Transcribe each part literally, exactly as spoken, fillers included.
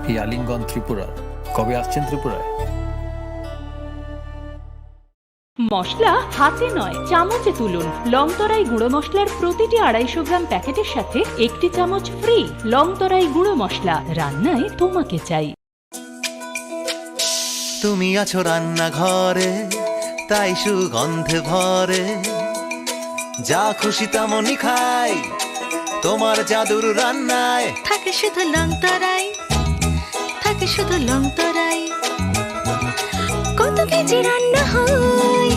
এই আলিঙ্গন ত্রিপুরার। কবে আসছেন ত্রিপুরায়? মশলা হাতে নয়, চামচে তুলুন। লংতরাই গুঁড়ো মশলার প্রতিটি আড়াইশো গ্রাম প্যাকেটের সাথে একটি চামচ ফ্রি। লংতরাই গুঁড়ো মশলা, রান্নায় তোমাকে চাই। তুমি আছো রান্নাঘরে, তাই সুগন্ধে ভরে। যা খুশি তেমনই খাই, তোমার জাদুর রান্নায়। থাকে শুধু লংতরাই, থাকে শুধু লংতরাই। কত কেজি রান্না হয়,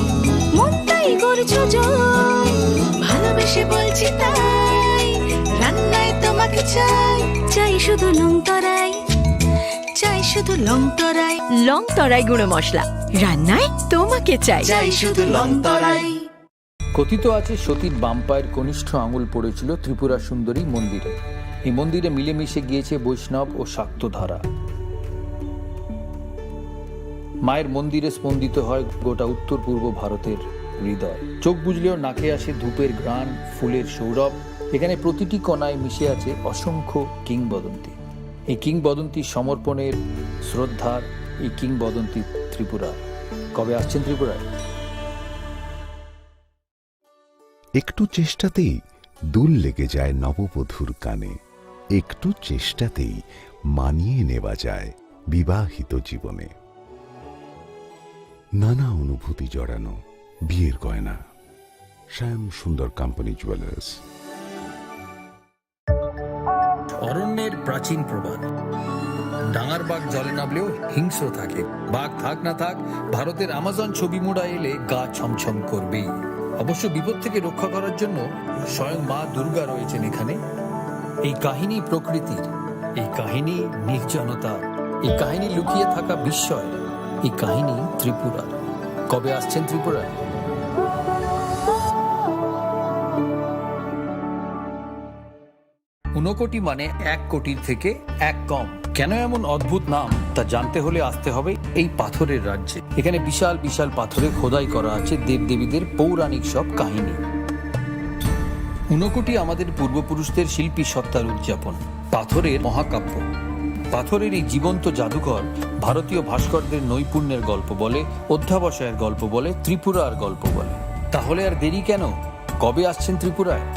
মনটাই করছো জয়। ভালোবেসে বলছি তাই, রান্নায় তোমাকে চাই। চাই শুধু লংতরাই, চাই শুধু লংতরাই। লংতরাই গুঁড়ো মশলা, রান্নায় তোমাকে চাই। চাই শুধু লংতরাই। কথিত আছে, সতীর বাম পায়ের কনিষ্ঠ আঙুল পড়েছিল ত্রিপুরা সুন্দরী মন্দিরে। এই মন্দিরে মিলেমিশে গিয়েছে বৈষ্ণব ও শাক্ত ধারা। মায়ের মন্দিরে স্পন্দিত হয় গোটা উত্তর পূর্ব ভারতের হৃদয়। চোখ বুজলেও নাকে আসে ধূপের ঘ্রাণ, ফুলের সৌরভ। এখানে প্রতিটি কণায় মিশে আছে অসংখ্য কিংবদন্তি। এই কিংবদন্তি সমর্পণের, শ্রদ্ধার, এই কিংবদন্তি ত্রিপুরার। কবে আসছেন ত্রিপুরায়? একটু চেষ্টাতেই দুল লেগে যায় নববধূর কানে, একটু চেষ্টাতেই মানিয়ে নেওয়া যায় বিবাহিত জীবনে। নানা অনুভূতি জড়ানো বিয়ের গয়না। শ্যাম সুন্দর কোম্পানি জুয়েলার্স। অরণ্যের প্রাচীন প্রবাদ। ডাঙার বাঘ জলে নামলেও হিংস্র থাকে। বাঘ থাক না থাক, ভারতের আমাজন ছবি মুড়া এলে গা ছমছম করবেই। অবশ্য বিপদ থেকে রক্ষা করার জন্য স্বয়ং মা দুর্গা রয়েছেন এখানে। এই কাহিনী প্রকৃতির, এই কাহিনী নির্জনতার, এই কাহিনী লুকিয়ে থাকা বিস্ময়, এই কাহিনী ত্রিপুরার। কবে আসছেন ত্রিপুরায়? ঊনকোটি মানে এক কোটির থেকে এক কম। কেন এমন অদ্ভুত নাম, তা জানতে হলে আসতে হবে এই পাথরের রাজ্যে। এখানে বিশাল বিশাল পাথরে খোদাই করা আছে দেবদেবীদের পৌরাণিক সব কাহিনী। ঊনকোটি আমাদের পূর্বপুরুষদের শিল্পী সত্তার উদযাপন। পাথরের মহাকাব্য। পাথরের এই জীবন্ত জাদুঘর ভারতীয় ভাস্করদের নৈপুণ্যের গল্প বলে, অধ্যাবসায়ের গল্প বলে, ত্রিপুরার গল্প বলে। তাহলে আর দেরি কেন? কবে আসছেন ত্রিপুরায়?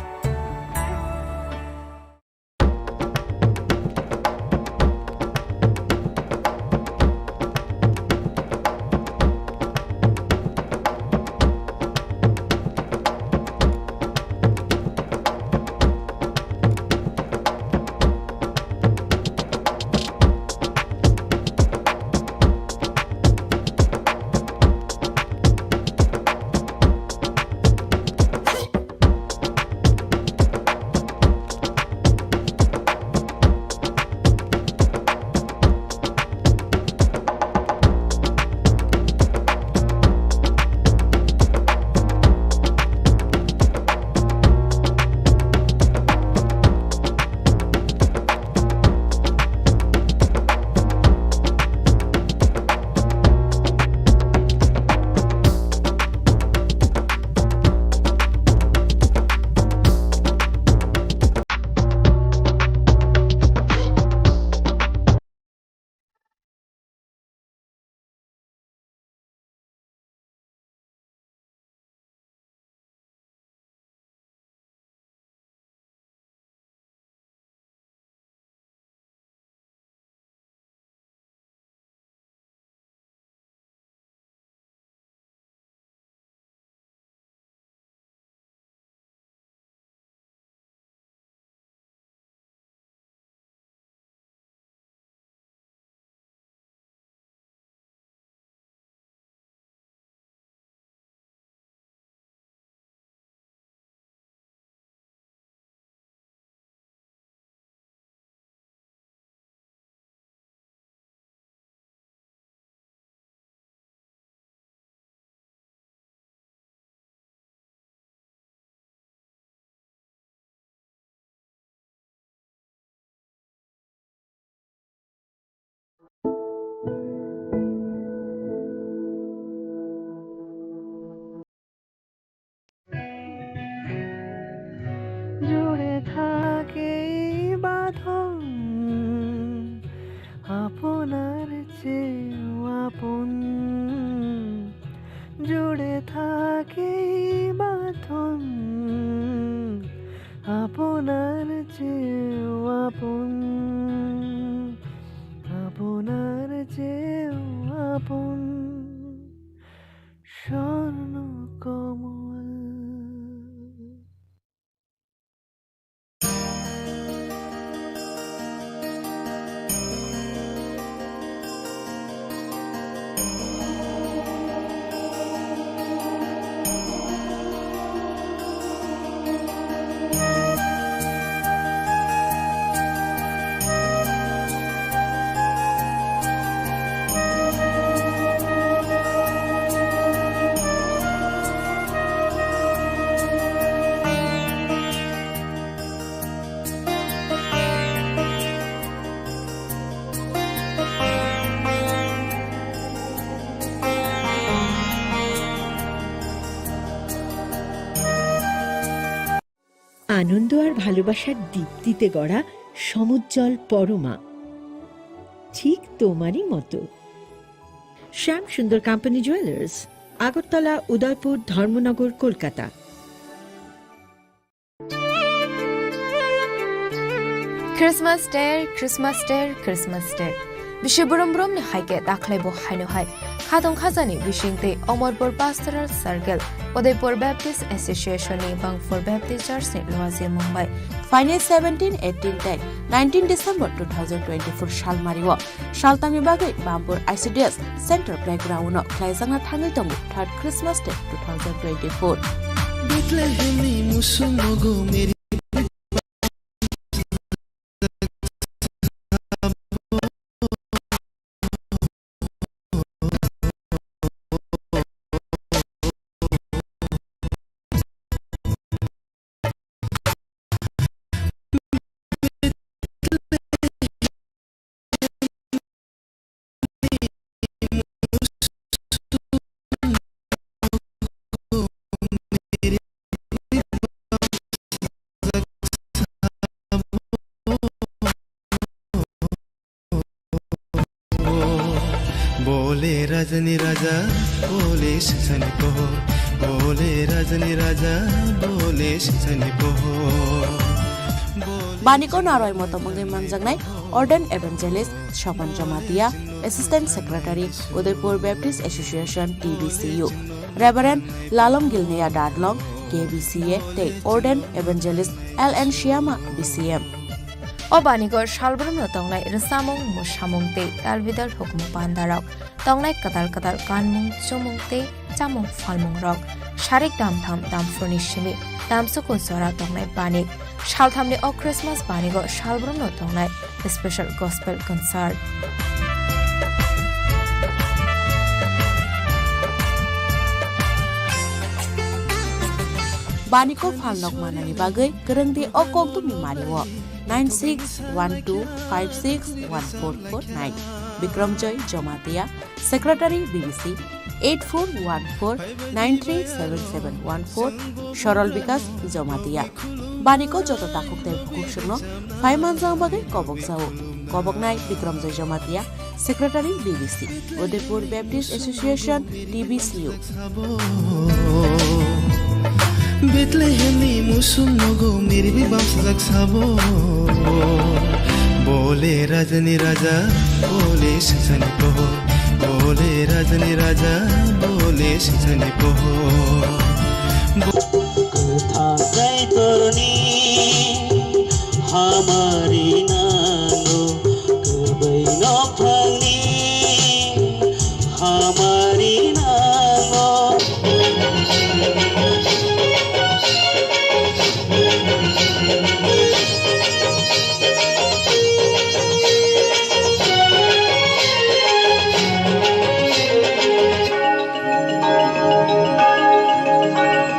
আপনার চেয়েও আপন, জুড়ে থাকে বাঁধন। আপনার চেয়েও আপন, আপনার চেয়েও আপন, স্বর্ণ কমল। আনন্দ আর ভালোবাসার দীপ্তিতে গড়া সমুজ্জ্বল পরমা, ঠিক তোমারই মতো। শ্যাম সুন্দর কোম্পানি জুয়েলার্স, আগরতলা, উদয়পুর, ধর্মনগর, Kolkata. Christmas Day, Christmas Day, Christmas Day. Bisi brum brum ni hai khe dakhwlai bo haino hai. Khatong khajani bising tei Omorpur Pastoral Circle, Udaipur Baptist Association ni Bangpur Baptist Church ni luaji mung bai. Phainai seventeen, eighteen tei nineteen December two thousand twenty-four salmari o Saltamni bagwi Bampur I C D S Center Playground-o khlaijakna thangwi tongo Third Christmas Day two thousand twenty-four. Bethlehemni musuk nogo meri Bole rajani raja, bole singsani pohor. Bole rajani raja, bole singsani pohor. Bole Baniko naroi motom wngwi manjaknai Ordained Evangelist Sopan Jamatia, Assistant Secretary, Udaipur Baptist Association, T B C U, Reverend Lalom Gilneya Darlong, K B C A, tei Ordained Evangelist L N Shyama, B C M. O banigo salbrumno tongnai rwchapmung, mwsamung tei talbidal hukumu pandarok, tongnai kwtal kwtal kanmung, chumung tei chamung phalmungrok, sarik damtham damphurni simi damsuku jora tongnai banik. Salthamni o Christmas banigo salbrumno tongnai special gospel concert. Baniko phalnok manani bagwi kwrwngdi o kokdumni mario. Nine six one two five six one four four nine. Bikramjoy Jamatia, Secretary B B C, eight four one four nine three seven seven one four, Sorol Bikas Jamatia. Baniko joto takhuk tei bukhuk songno phai manjak bagwi kobok jao. Koboknai Bikramjoy Jamatia, Secretary B B C, Udaipur Baptist Association, T B C U. Bethlehemni musuk nogo miribi bamsajak sabo. Bole rajani raja, bole singsani pohor. Bole rajani raja, bole singsani pohor. Kwthang kaitorni hamari nango, kwbwi nophangni hamari nango.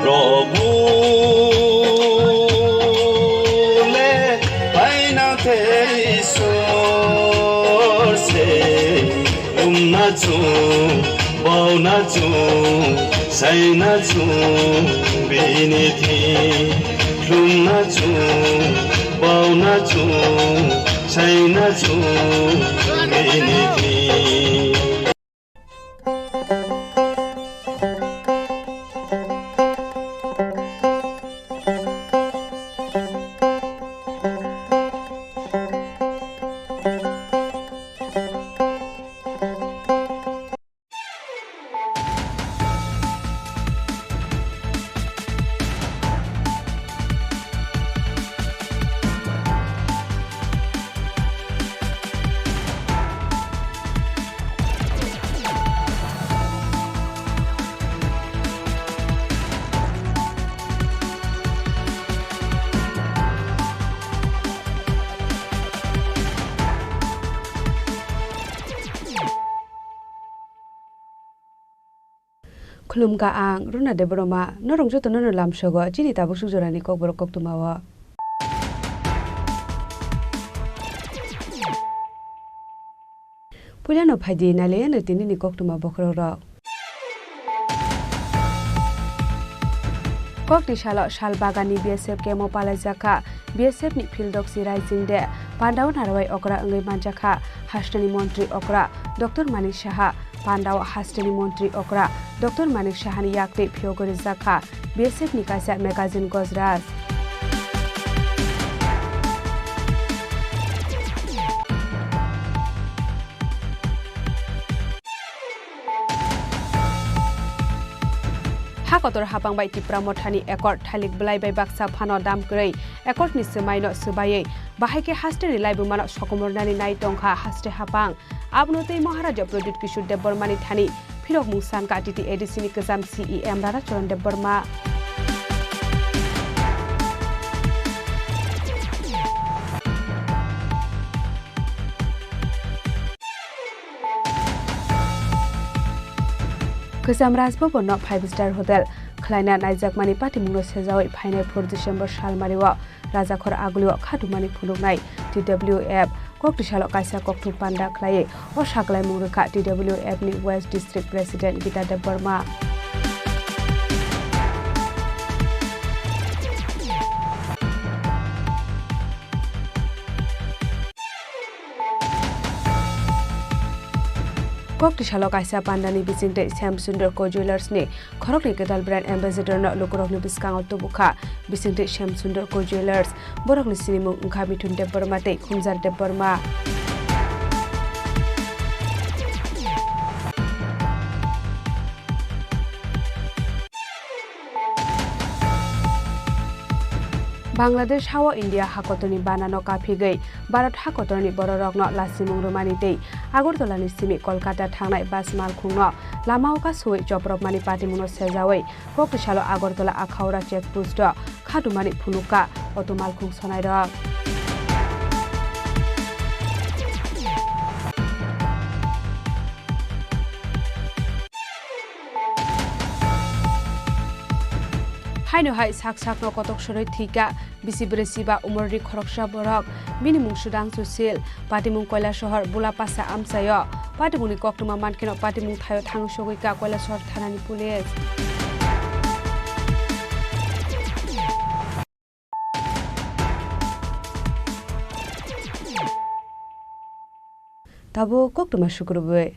Prabhu le paina te Isor se, umna chung, bauna chung, saina chung, bini thi, lumna chung, bauna chung, saina chung, Khulumkha ang Runa Debbarma, norok jotono no lamsogo chini tabuk suk jorani kokborok koktwmao. Puilano phaidi nailaiano tinini koktwma bokhorokrok. Kokni salo sal baganni B S F camp-o palaijakha B S F ni Phildoksi Raising De, pandao narwai okra wngwi manjakha hasteni montri okra Doctor Manik Saha. Pandao hasteni montri okra Doctor Manik Sahani yaktwi phiyogwi rijak kha B S F ni kaisa magazine Gojraj. Ha kotor hapang bai Tipra Mothani accord thalik bwlai bai baksa phano dam kwrwi accord ni swmai no swbaiwi bahai khe haste ni laibuma no sokomornani nai tongkha haste hapang. Abono tei Maharaja Pradyut Kishore Debbarmani thani phirokmung sankha T T A D C ni kwcham C E M Rana Charan Debbarma. Kwcham Raj Bhavan no five star hotel khwlaina naijakmani patimungno sejawi phainai four December salmario Rajakhor Agulio khatumani phunuknai T W F. Kokti salo kaisa kokthum panda khlaiwi o saklaimung rwkha T W F ni West District President Gita Debbarma. Kokti salo kaisa pandani bisingtwi Shyam Sundar Co Jewellers ni khoroknwi kwtal brand ambassador no lukurokni bwskango tubukha. Bisingtwi Shyam Sundar Co Jewellers, borokni sinimung wngkha Mithun Debbarma tei Khumjar Debbarma. Bangladesh hao India hakotorni banano kaphigwi Bharat hakotorni bororokno lachimung rwmani tei Agartala ni simi Kolkata thangnai bus malkhungno lamao kasuwi chopropmani patimungno sejawi kokti salo Agartala Akhaura check post o khatumani phunukha auto malkhung sonairok. Haino hai sak sakno kotok sorwi thwikha bisi bwrwi chiba umorni khoroksa borok. Bini mung Sudang Sushil, patimung Koilasohor Bulapasa amchaio. Patimungni koktwma mankheno patimung thaio thangwi sogwikha Koilasohor thanani police. Tabuk koktwma sukrubwi.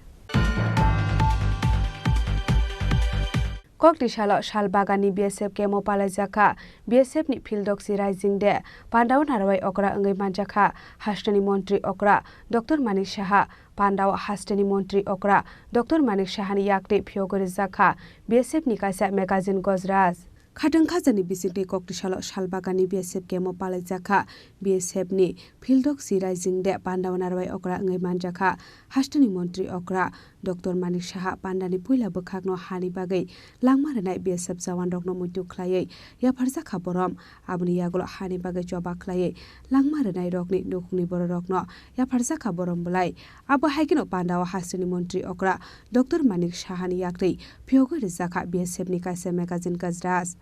Kokti salo sal baganni B S F camp-o palaijakha B S F ni Phildoksi Raising De, pandao narwai okra wngwi manjakha hasteni montri okra Doctor Manik Saha. Pandao hasteni montri okra Doctor Manik Sahani yaktwi phiyogwi rijakha B S F ni kaisa magazine Gojraj. Khatwng khajani bisingtwi kokti salo sal baganni B S F camp-o palaijakha B S F ni Phildoksi Raising De, pandao narwai okra wngwi manjakha hasteni montri okra Doctor Manik Saha. Pandani puila bwkhakno hani bagwi langma rwnai B S F jawanrokno muitu khlaiwi yapharjakha borom. Aboni yagulo hani bagwi choba khlaiwi langma rwnairokni nukhungni bororokno yapharjakha borom bwlai. Abo hai kheno pandao hasteni montri okra Doctor Manik Sahani yaktwi phiyogwi rijakha B S F ni kaisa magazine Gajraj.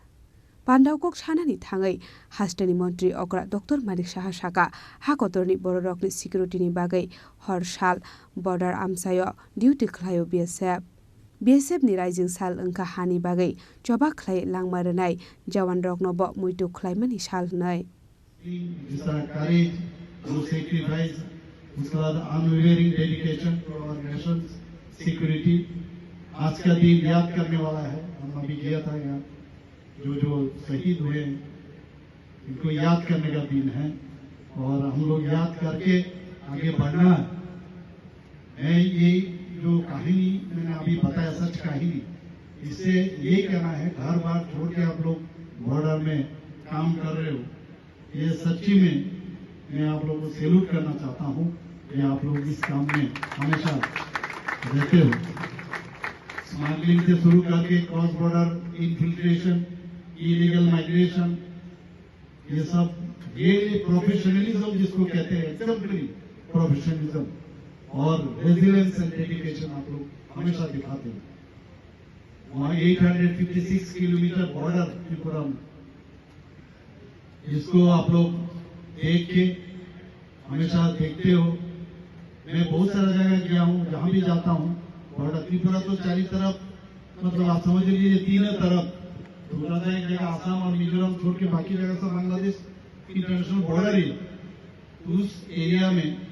Pandao kok sanani thangwi hasteni montri okra Doctor Manik Saha saka, ha kotorni bororokni security ni bagwi hor sal border amchaio duty khlaio B S F. B S F ni raising sal wngkha hani bagwi choba khlai langma rwnai jawanrokno bo muitu khlaimani sal hwnwi. It's a courage to sacrifice उसके बाद unwavering dedication to our nation's security। आज का दिन याद करने वाला है। हम अभी गया था यहाँ, जो जो शहीद हुए हैं, इनको याद करने का दिन है और हम लोग याद करके आगे बढ़ना है। मैं ये जो कहानी मैंने अभी बताया, सच कहानी, इससे ये कहना है, घर बार छोड़ के आप लोग बॉर्डर में काम कर रहे हो, ये सच्ची में मैं आप लोगों को सैल्यूट करना चाहता हूँ कि आप लोग इस काम में हमेशा रहते हो। स्मगलिंग से शुरू करके cross border infiltration, illegal migration, ये सब रियली प्रोफेशनलिज्म जिसको कहते हैं, एग्जाम्पलरी प्रोफेशनलिज्म और रेजिलियंस एंड डेडिकेशन आप लोग हमेशा दिखाते हो। वहाँ eight hundred fifty six kilometre border Tripura में, जिसको आप लोग देख के हमेशा देखते हो। मैं बहुत सारा जगह गया हूँ, जहाँ भी जाता हूँ, बॉर्डर त्रिपुरा तो चारी तरफ, मतलब आप समझ लीजिए तीनों तरफ, दूसरा एक जगह आसाम और मिजोरम छोड़ के बाकी जगह सब बांग्लादेश इंटरनेशनल बॉर्डर ही। उस एरिया में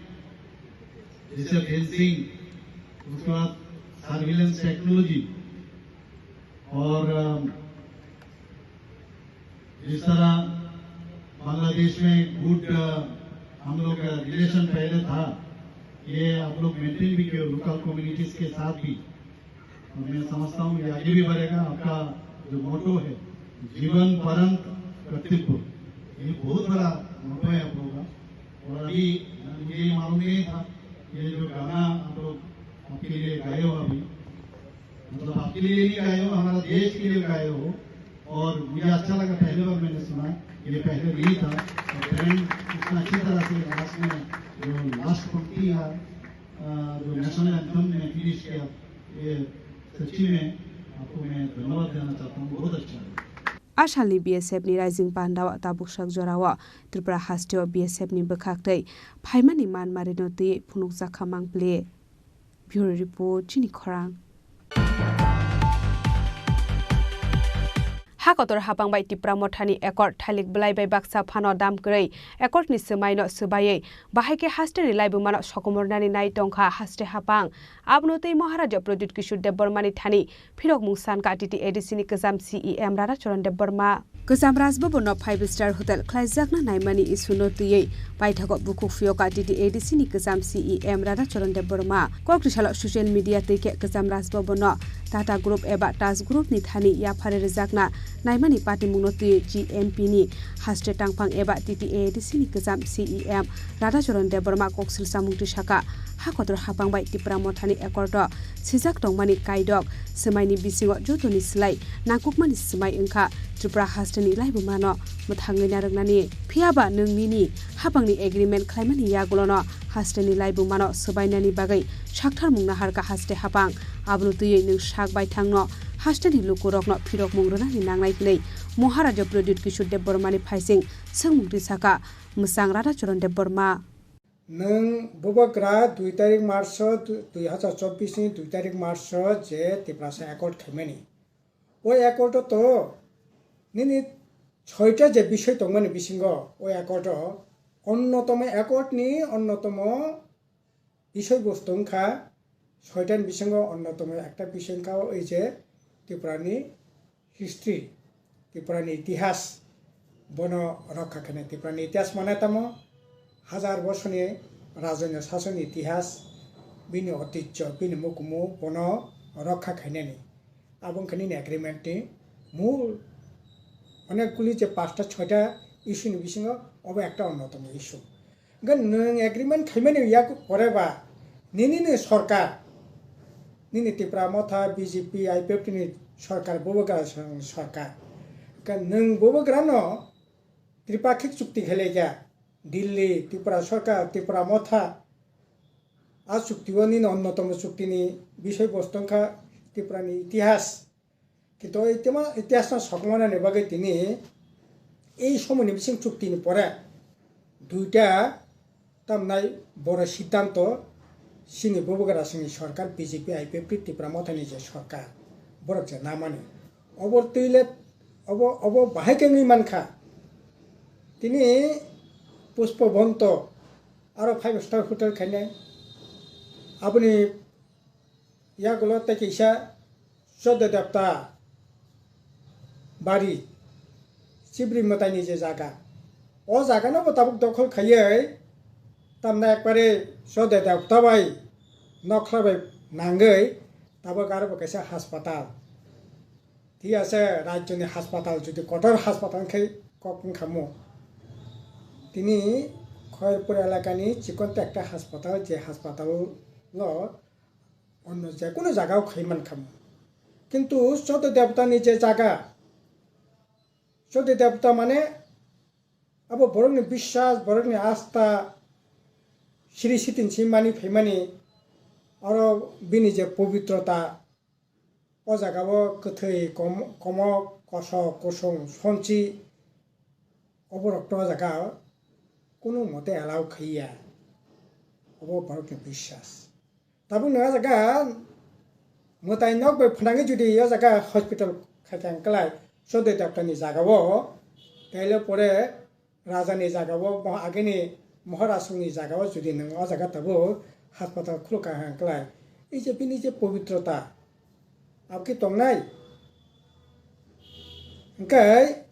जैसे फेंसिंग, उसके बाद सर्विलेंस टेक्नोलॉजी और, अम, जिस तरह बांग्लादेश में गुड, अ, हम लोग का रिलेशन पहले था, ये आप लोग मेंटेन भी किए लोकल कम्युनिटीज के साथ भी। और मैं समझता हूँ ये आगे भी बढ़ेगा। आपका जो मोटो है, जीवन पर्यंत कर्तव्य, ये बहुत बड़ा मोटो है आप लोगों का। और अभी मुझे ये मालूम नहीं था, ये जो गाना आप लोग आपके लिए गाए हो अभी, मतलब आपके लिए नहीं गाए हो, हमारा देश के लिए गाए हो। और मुझे अच्छा लगा, पहली बार मैंने सुना, ये पहले नहीं था। और बैंड इतना अच्छी तरह से लास्ट में जो लास्ट पंक्ति या, अ, जो नेशनल एंथम में फिनिश किया, ये सच्ची में आपको मैं धन्यवाद देना चाहता हूँ, बहुत अच्छा लगा। A salni B S F ni Raising Panda o tabuksak jora o Tripura haste o B S F ni bwkhak tei phaimani manmarino twi phunukjakha mangpili. Bureau Report, Chini Khorang. Ha kotor hapang bai Tipra Mothani Accord thailik bwlai bai baksa phano dam kwrwi Accord ni swmai no swbaiwi bahai khe haste ni laibuma no sokomornani nai tongkha haste hapang. Abono tei Maharaja Pradyut Kishore Debbarma ni thani phirokmung sankha T T A D C ni kwcham C E M Radhacharan Debbarma. Kwcham Rajbhavan no five star hotel khlaijakna naimani issue no twiwi paithago bukhuk phiyokha T T A D C ni kwcham C E M Radhacharan Debbarma. Kokri salo social media twi khe kwcham Rajbhavan no Tata Group eba Taj Group ni thani yaphari rwjakna naimani patimung no twiwi G M P ni haste tangphang eba T T A D C ni kwcham C E M Radhacharan Debbarma koksil samung twi sakha, ha kotor hapang bai Tipra Mothani Accord o swijak tongmani kaidok swmaini bisingo jotoni slai nangkukmani swmai wngkha Tripura hasteni laibumano mwthangwi narwknani. Phiyaba nwng nini hapangni agreement khlaimani yagulono hasteni laibumano swbainani bagwi sakthar mung naharkha haste hapang. Abono twiwi nwng sak baithangno hasteni lukurokno phirokmung rwnani nangnai hwnwi Maharaja Pradyut Kishore Debbarmani phaising swngmung twi sakha mwchang Radhacharan Debbarma. Nwng bubagra dui tarik March o, dui hajar chobbish ni dui tarik March o je Tiprasa Accord khaimani, o accord o to nini soita je bisoi tongmani bisingo o accord o onnotomo, accord ni onnotomo bisoi bostu wngkha, soita ni bisingo onnotomo ekta bisoi wngkha o ei je Tripura ni history, Tripura ni itihas, bono rokha khainai. Tripura ni itihas mane tamo hajar bosorni rajoino sasonni itihas, bini otijjo, bini mukumu bono rokha khainani. Abo wngkha nini agreement ni mul, onek guli je pasta choita issue ni bisingo obo ekta onnotomo issue. Hwnkhe nwng agreement khaimani yak pore ba nini ni sorkar, nini Tipra Motha, B J P, I P F T ni sorkar, bubagra sorkar. Hwnkhe nwng bubagra no tripakhik chukti khailai kha, Delhi, Tripura sorkar, Tipra Motha, a chukti o nini onnotomo chukti ni bisoi bostu wngkha Tripura ni itihas. Kintu o itima-, itihasno sokomornani bagwi tini ei somoini bising chuktini pore duita tamnai boro siddhanto chini bubagra songni sorkar B J P I P F T Tipra Mothani je sorkar borok je namani obo twi le obo, obo bahai khe wngwi mankha. Tini Pushpabanta aro five star hotel khainai. Aboni yagulo tei kisa Choddo Devta bari, Chibri mwtaini je jaga, o jaga no bo tabuk dokhol khaiwi, tamna ekbare Choddo Devta bai nokla bai nangwi tabuk aro bo kaisa haspatal. Thik ase, rajyoni haspatal, jodi kotor haspatal khe kok wngkha mo. Tini Khairpur elakani chikon ta ekta haspatal, je haspatal lo onno je kono jaga o khai mankha mo. Kintu Choddo Devta ni je jaga, Choddo Devta mane abo borokni biswas, borokni asta, siri sitin si mani phaimani, oro bini je pobitrota, o jaga o kwthwi kom-, komok, kosok, kusung, sonchi, oborok to o jaga o kunu mote allow khaiya, obo borokni biswas. Tabuk no o jaga mwtai nok bai phnangwi jodi o jaga hospital khaikha wngklai Choddo Devta ni jaga o, taile pore raja ni jaga o, mo-, agini Maharaj ni jaga o jodi nwng o jaga tabuk haspatal khulukha wngklai, ei je bini je pobitrota abo khe tongnai. Hwnkhe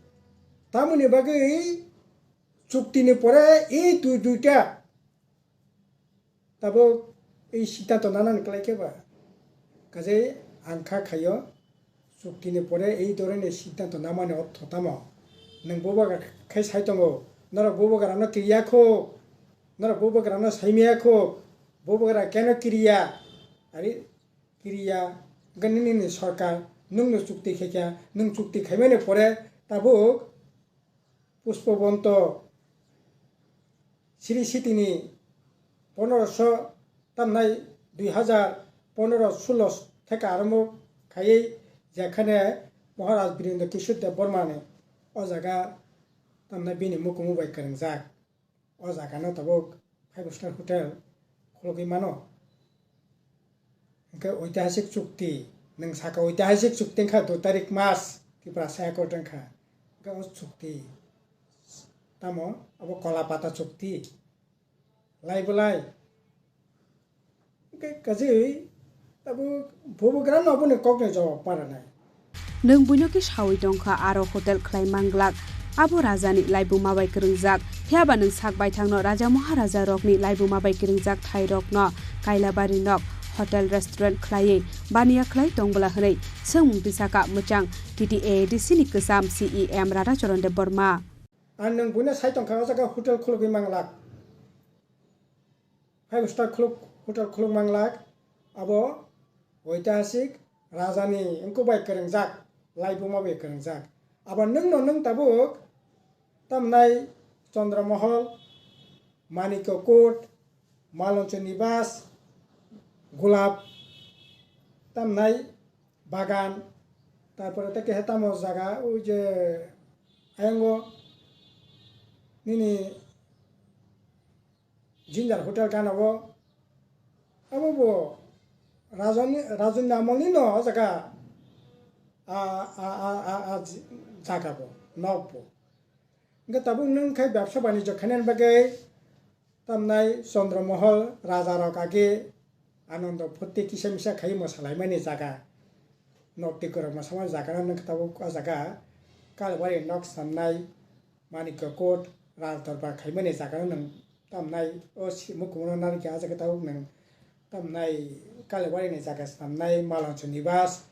tamoni bagwi chukti ni pore ei dui duita tabuk ei siddhanto nanani kwlai khe ba? Kaje ang kha khaio, chukti ni pore ei dhoroner siddhanto namani ortho tamo? Nwng bubagra khe sai tongo, norok bubagrano kiriya kho, norok bubagrano saimaya kho, bubagra keno kiriya? Ari kiriya, hwnkhe nini ni sorkar nwngno chukti khaikha, nwng chukti khaimani pore tabuk Pushpabonto Sri Sitini pondroso tamnai dui hazar pondro sulo theka arombo khaiwi, jekhane Maharaj Birendra Kishore Debbarmani o jaga tamnai bini mukumu bai kwrwngjak. O jaga no tabuk five star hotel khulugwi mano. Hwnkhe oitihasik chukti, nwng saka oitihasik chukti wngkha dui tarik mas, Tiprasa accord wngkha. Hwnkhe o chukti tamo abo kola pata chukti, lai belai. Hwnkhe kajui tabuk bubagra no aboni kok ni jawab ma rwnai. Nwng buino khe saui tongkha, aro hotel khlai manglak. Abo rajani laibuma bai kwrwngjak. Phiyaba nwng sak baithangno raja maharaja rokni laibuma bai kwrwngjak thairokno Kailabari nok hotel restaurant khlaiwi baniya khlai tongbwla hwnwi swngmung tisaka mwchang T T A A D C ni kwcham C E M Radhacharan Debbarma. Ang nwng buino sai tongkha, o jaga hotel khulugwi manglak. Five star khuluk, hotel khuluk manglak, abo oitihasik rajani wngkuk bai kwrwngjak, laibuma bai kwrwngjak. Abo nwngno nwng tabuk tamnai Chandra Mahal, Manikya Court, Maloncho Nibas, Gulab, tamnai Bagan, tarpore tei keha tamo jaga, ui je ayang o nini Ginger Hotel gana o, abo bo Rajon ni, Rajon ni amol ni no o jaga, a, a, a, a, a, jaga bo, nok bo. Hwnkhe tabuk nwng khai bebsa banijyo khainani bagwi tamnai Chandra Mahal raja rok age Anando phutti kisa misa khai mwsalaimani jaga. Nok twi kwrwngma samani jaga no nwng tabuk o jaga Kalibari nok snamnai Manikya Court Raj Dorbar khaimani jaga no nwng tamnai o si-, mukumu no narikhe ah jaga tabuk nwng tamnai Kalibari ni jaga snamnai Maloncho Nibas.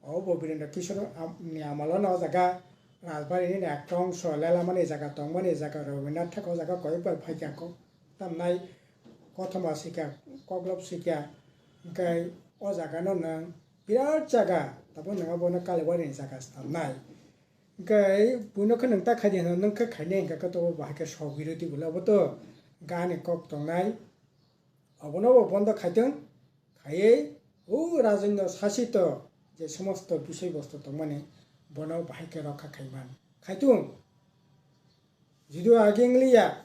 O bo Birendra Kishore am-, ni amolo no o jaga Rajbari ni ekta ongso lelamani jaga tongmani jaga Rabindranath Thakur o jaga koi bar phaikha kok tamnai kothoma swikha koklop swikha hwnkhe o jaga no nwng birat jaga tabuk nwng abono Kalibari ni jaga swnamnai hwnkhe buino khe nwng ta khaidi hwno nwng khe khainai hwnkhe khe to bo bahai khe sok birodi bwlai obo to gani kok tongnai. Obono bo bondo khaitwng, khaiwi o rajwino sasito je somosto bisoi bosto tongmani bono bahai khe rokha khaiman. Khaitung, jidu age wngliya,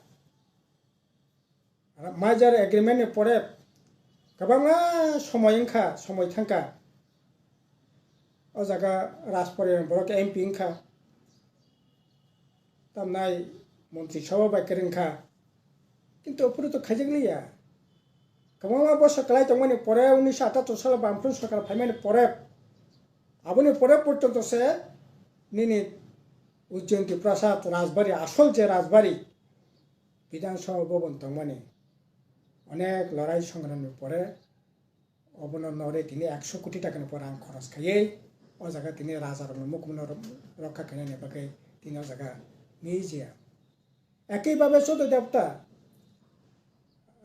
merger agreement ni pore kwbangma somoi wngkha, somoi thangkha. O jaga Rajporiyan borok M P wngkha, tamnai montri sabha bai kwrwngkha. Kintu aphuru to khaijak liya. Kwbangma bosor kwlai tongmani pore, unisho atattor salo Bamfront sorkar phaimani pore, aboni pore porjonto se nini Ujjayanta Prasad Rajbari, asol je Rajbari, Bidhan Sabha Bhavan tongmani, onek lorai songramni pore obono nore tini ekso koti takani pore rang khoros khaiwi o jaga tini rajarokni mukumu no rokha khainani bagwi tini o jaga museum. Ekhi babe Choudhury Devta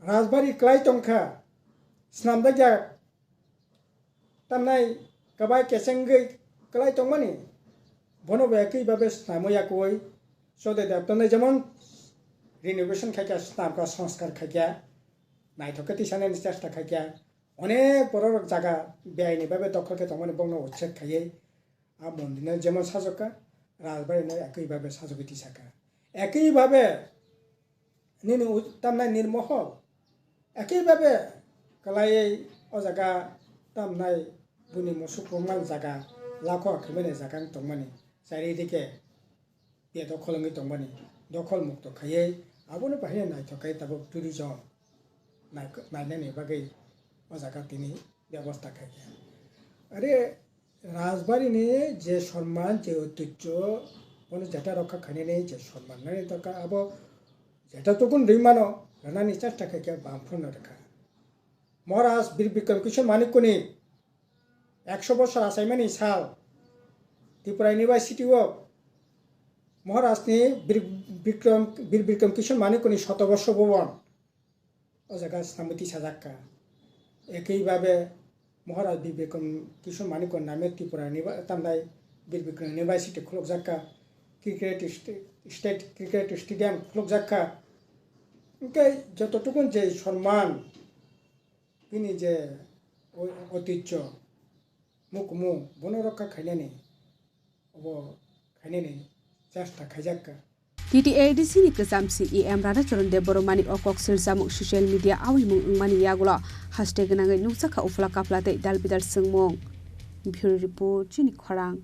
Rajbari kwlai tongkha, swnamjakya tamnai kwbai kechengwi kwlai tongmani, bono bo ekhi babe swnamwi yakwi Choudhury Devta nai jemon renovation khaikha, swnamkha, sanskar khaikha, naithok khe tisanani chesta khaikha, onek borok rok jaga beaini babe dokhol khe tongmani bokno uchchek khaiwi a mondirno jemon sajokha, Rajbari no ekhi babe sajogwi tisakha. Ekhi babe nini u-, tamnai nirmohol. Ekhi babe kwlaiwi o jaga tamnai buni musuk rwmani jaga lakho khaimani jaga wng tongmani. Charidike bedokhol wngwi tongmani. Dokhol mukto khaiwi aboni bahai naithok khe tabuk tourism nai-, nainani bagwi o jaga tini bebosta khaikha. Are Rajbari ni je sonman, je oitijjo, bono jeta rokha khainani je sonman nani dorkar, abo jeta tukun rwi mano, rwnani chesta khaikha Bamfront no rwkha. Maharaj Bir Bikram Kishore Manikya ni ekso bosor achaimani sal Tripura University o Maharaj ni Bir Bikram, Bir Bikram Kishore Manikya ni Shatabarsha Bhavan o jaga swnamwi tisajakha. Ekhi babe Maharaj Bir Bikram Kishore Manikya name Tripura ni ba-, tamnai Bir Bikram University khulukjakha, cricket st-, state cricket stadium khulukjakha. Hwnkhe jototukun je sonman, bini je o-, oitijjo, mukumu, bono rokha khainani, obo khainani chesta khaijakha. T T A D C ni kwcham C E M Radhacharan Debbarmani o kok swrwngsamung social media awimung wngmani yagulo haste gwnangwi nukjakha uphla kapla tei dal bidal swngmung. Bureau Report, Chini Khorang.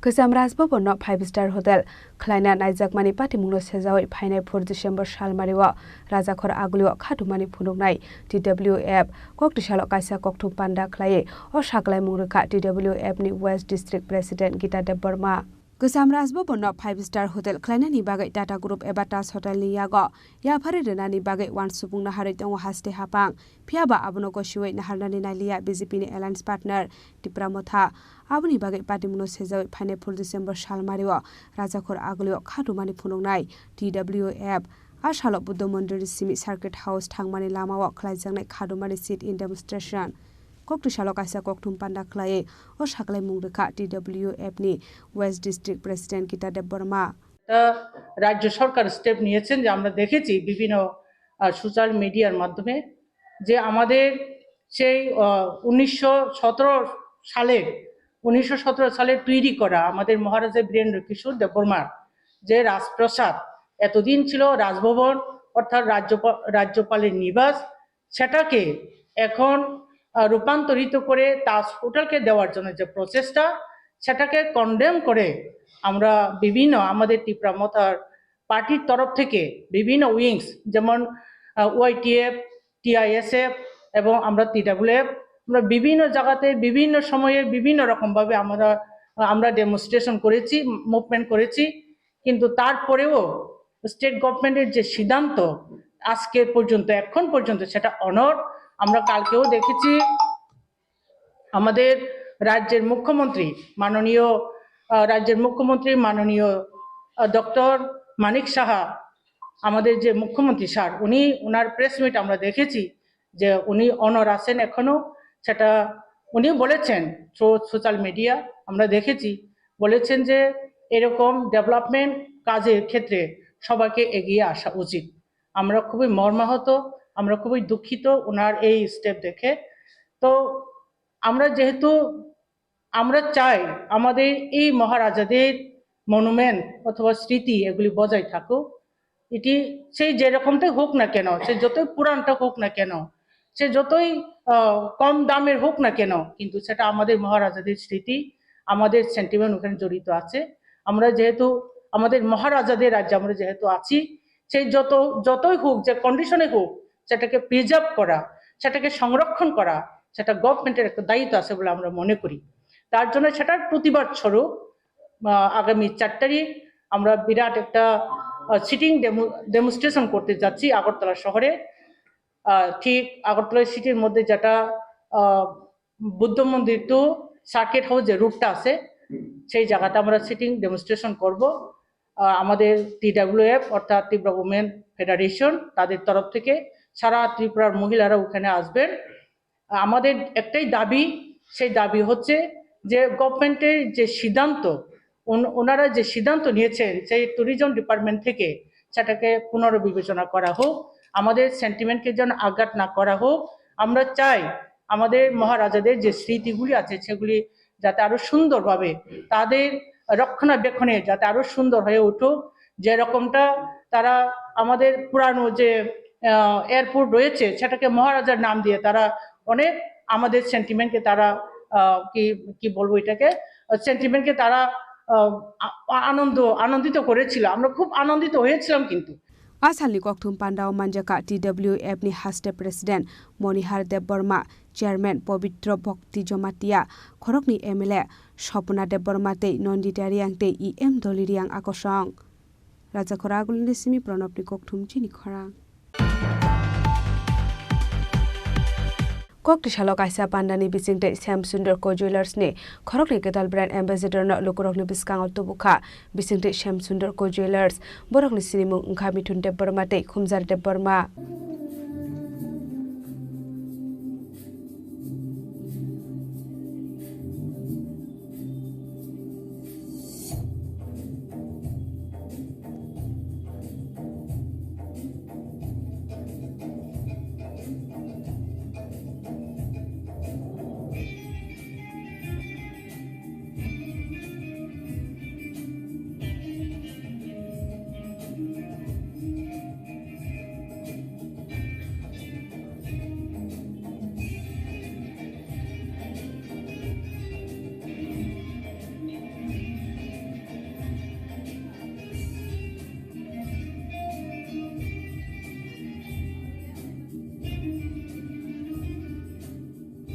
Kwcham Raj Bhavan no five star hotel khwlaina naijakmani patimungno sejawi phainai four December salmario Rajakhor Agulio khatumani phunuknai T W F koktwisalo kaisa kokthum panda khwlaiwi o saklaimung rwkha T W F ni West District President Gita Debbarma. Kwcham Raj Bhavan no five star hotel khwlainani bagwi Tata Group eba Taj Hotel ni yago yaphari rwnani bagwi uansukmung naharwi tongo haste haphang. Phiyaba abono gosiwi naharnani nailiya B J P ni alliance partner Tipra Motha. Aboni bagwi patimungno sejawi phainai four December salmario Rajakhor Agulio khatumani phunuknai T W F. A salo Buddha Mondirni simi Circuit House thangmani lamao khwlaijaknai khatumani sit-in demonstration. Koktwisalo kaisa kokthum panda khwlaiwi o saklaimung rwkha T W F ni West District President Gita Debbarma. তা রাজ্য সরকার স্টেপ নিয়েছেন, যে আমরা দেখেছি বিভিন্ন, আহ, সোশ্যাল মিডিয়ার মাধ্যমে, যে আমাদের সেই, আহ, উনিশশো সতেরো সালের, উনিশশো সতেরো সালে তৈরি করা আমাদের মহারাজা বীরেন্দ্র কিশোর দেববর্মার যে রাজপ্রাসাদ, এতদিন ছিল রাজভবন, অর্থাৎ রাজ্যপা-, রাজ্যপালের নিবাস, সেটাকে এখন, আহ, রূপান্তরিত করে তাজ হোটেলকে দেওয়ার জন্য যে প্রচেষ্টা, সেটাকে কনডেম করে আমরা বিভিন্ন আমাদের তিপ্রা মথার পার্টির তরফ থেকে বিভিন্ন উইংস, যেমন, আহ, ওয়াইটিএফ, টিআইএসএফ এবং আমরা টিডাব্লিউএফ, আমরা বিভিন্ন জায়গাতে বিভিন্ন সময়ে বিভিন্ন রকমভাবে আমরা, আমরা ডেমনস্ট্রেশন করেছি, মুভমেন্ট করেছি, কিন্তু তারপরেও স্টেট গভর্নমেন্টের যে সিদ্ধান্ত আজকে পর্যন্ত, এখন পর্যন্ত সেটা অনর। আমরা কালকেও দেখেছি আমাদের রাজ্যের মুখ্যমন্ত্রী, মাননীয়, আহ, রাজ্যের মুখ্যমন্ত্রী মাননীয়, আহ, ডক্টর মানিক সাহা, আমাদের যে মুখ্যমন্ত্রী স্যার, উনি, ওনার প্রেস মিট আমরা দেখেছি যে উনি অনর আছেন এখনো। সেটা উনি বলেছেন থ্রু সোশ্যাল মিডিয়া, আমরা দেখেছি, বলেছেন যে এরকম ডেভেলপমেন্ট কাজের ক্ষেত্রে সবাইকে এগিয়ে আসা উচিত। আমরা খুবই মর্মাহত, আমরা খুবই দুঃখিত ওনার এই স্টেপ দেখে। তো আমরা যেহেতু, আমরা চাই আমাদের এই মহারাজাদের মনুমেন্ট অথবা স্মৃতি এগুলি বজায় থাকুক। এটি সেই যেরকমটাই হোক না কেন, সে যতই পুরানটা হোক না কেন, সে যতই, আহ, কম দামের হোক না কেন, কিন্তু সেটা আমাদের মহারাজাদের স্মৃতি, আমাদের সেন্টিমেন্ট ওখানে জড়িত আছে। আমরা যেহেতু আমাদের মহারাজাদের রাজ্যে আমরা যেহেতু আছি, সেই যত, যতই হোক, যে কন্ডিশনে হোক, সেটাকে প্রিজার্ভ করা, সেটাকে সংরক্ষণ করা, সেটা গভর্নমেন্টের একটা দায়িত্ব আছে বলে আমরা মনে করি। তার জন্য সেটার প্রতিবাদ স্বরূপ, আহ, আগামী চার তারিখ আমরা বিরাট একটা সিটিং ডেমনস্ট্রেশন করতে যাচ্ছি আগরতলা শহরে। আহ, ঠিক আগরতলা সিটির মধ্যে যেটা, আহ, বুদ্ধ মন্দির টু সার্কিট হাউস যে রুটটা আছে, সেই জায়গাতে আমরা সিটিং ডেমনস্ট্রেশন করব। আহ, আমাদের টিডাব্লিউএফ অর্থাৎ ত্রিপুরা উমেন ফেডারেশন, তাদের তরফ থেকে সারা ত্রিপুরার মহিলারা ওখানে আসবেন। আমাদের একটাই দাবি, সেই দাবি হচ্ছে যে গভর্নমেন্টের যে সিদ্ধান্ত, ওন-, ওনারা যে সিদ্ধান্ত নিয়েছেন সেই ট্যুরিজম ডিপার্টমেন্ট থেকে, সেটাকে পুনর্বিবেচনা করা হোক। আমাদের সেন্টিমেন্টকে যেন আঘাত না করা হোক। আমরা চাই আমাদের মহারাজাদের যে স্মৃতিগুলি আছে সেগুলি যাতে আরো সুন্দরভাবে তাদের রক্ষণাবেক্ষণে যাতে আরো সুন্দর হয়ে উঠুক। যেরকমটা তারা আমাদের পুরানো যে, আহ, এয়ারপোর্ট রয়েছে, সেটাকে মহারাজার নাম দিয়ে তারা অনেক আমাদের সেন্টিমেন্টকে তারা, আহ, কি, কি বলবো এটাকে, সেন্টিমেন্টকে তারা, আহ, আ-, আনন্দ, আনন্দিত করেছিল। আমরা খুব আনন্দিত হয়েছিলাম কিন্তু। A salni kokthum pandao manjakha T W F ni haste president Monihar Debbarma, chairman Pobitro Bhakti Jamatia, khoroknwi M L A Swapna Debbarma tei Nandita Reang tei E M Dolly Reang a kosong. Rajakhora agulini simi Pranabni kokthum chini khorang. Kok tisalo kaisa pandani bisingtwi Shyam Sundar Co Jewellers ni khoroknwi kwtal brand ambassador no lukurokni bwskango tubukha. Bisingtwi Shyam Sundar Co Jewellers, borokni sinimung wngkha Mithun Debbarma tei Khumjar Debbarma.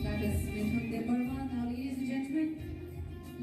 That is Mithun Debbarma. Now, ladies and gentlemen,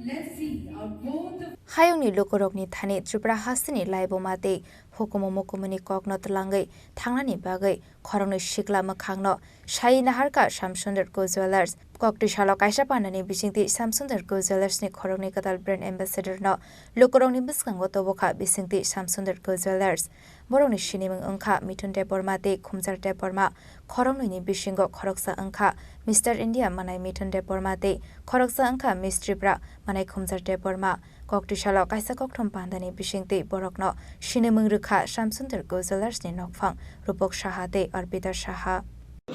let's see our both the Hayungni lukurokni thani Tripura hasteni laibuma tei hukumu mukumuni kokno twlangwi thangnani bagwi khoroknwi sikla mwkhangno sai naharkha Shyam Sundar Co Jewellers. Kok twi salo kaisa pandani bisingtwi Shyam Sundar Co Jewellers ni khoroknwi kwtal brand ambassador no lukurokni bwskango tubukha bisingtwi Shyam Sundar Co Jewellers. Borokni sinimung wngkha Mithun Debbarma tei Khumjar Debbarma. Khoroknwini bisingo khoroksa wngkha Mister India manai Mithun Debbarma tei khoroksa wngkha Miss Tripura manai Khumjar Debbarma. Kok twi salo kaisa kokthum pandani bisingtwi borokno sinimung rwkha Shyam Sundar Co Jewellers ni nokphang Rupok Saha tei Arpita Saha.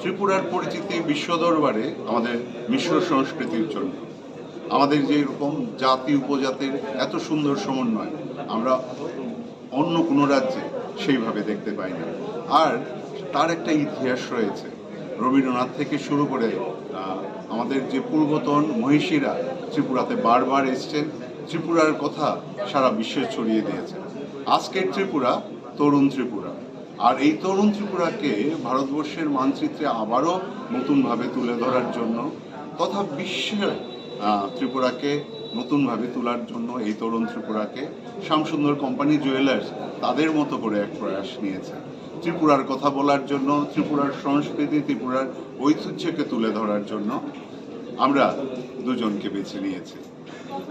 ত্রিপুরার পরিচিতি বিশ্ব দরবারে আমাদের মিশ্র সংস্কৃতির জন্য। আমাদের যে রকম জাতি উপজাতির এত সুন্দর সমন্বয়, আমরা অন্য কোনো রাজ্যে সেইভাবে দেখতে পাই না। আর তার একটা ইতিহাস রয়েছে। রবীন্দ্রনাথ থেকে শুরু করে, আহ, আমাদের যে পূর্বতন মহিষীরা ত্রিপুরাতে বারবার এসছেন, ত্রিপুরার কথা সারা বিশ্বে ছড়িয়ে দিয়েছেন। আজকের ত্রিপুরা তরুণ ত্রিপুরা। আর এই তরুণ ত্রিপুরাকে ভারতবর্ষের মানচিত্রে আবারও নতুনভাবে তুলে ধরার জন্য তথা বিশ্বে, আহ, ত্রিপুরাকে নতুনভাবে তোলার জন্য, এই তরুণ ত্রিপুরাকে শ্যামসুন্দর কোম্পানি জুয়েলার্স তাদের মতো করে এক প্রয়াস নিয়েছে। ত্রিপুরার কথা বলার জন্য, ত্রিপুরার সংস্কৃতি, ত্রিপুরার ঐতিহ্যকে তুলে ধরার জন্য আমরা দুজনকে বেছে নিয়েছি।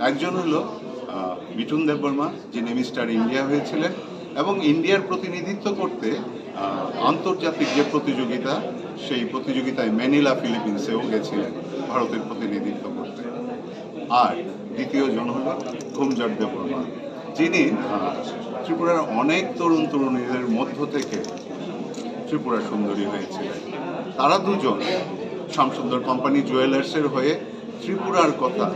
একজন হলো, আহ, মিঠুন দেববর্মা, যিনি মিস্টার ইন্ডিয়া হয়েছিলেন এবং ইন্ডিয়ার প্রতিনিধিত্ব করতে, আহ, আন্তর্জাতিক যে প্রতিযোগিতা, সেই প্রতিযোগিতায় ম্যানিলা ফিলিপিন্সেও গেছিলেন ভারতের প্রতিনিধিত্ব করতে। আর দ্বিতীয় জন হলো খুমজার দেববর্মা, যিনি, আহ, ত্রিপুরার অনেক তরুণ তরুণীদের মধ্য থেকে ত্রিপুরা সুন্দরী হয়েছিলেন। তারা দুজন শ্যামসুন্দর কোম্পানি জুয়েলার্সের হয়ে ত্রিপুরার কথা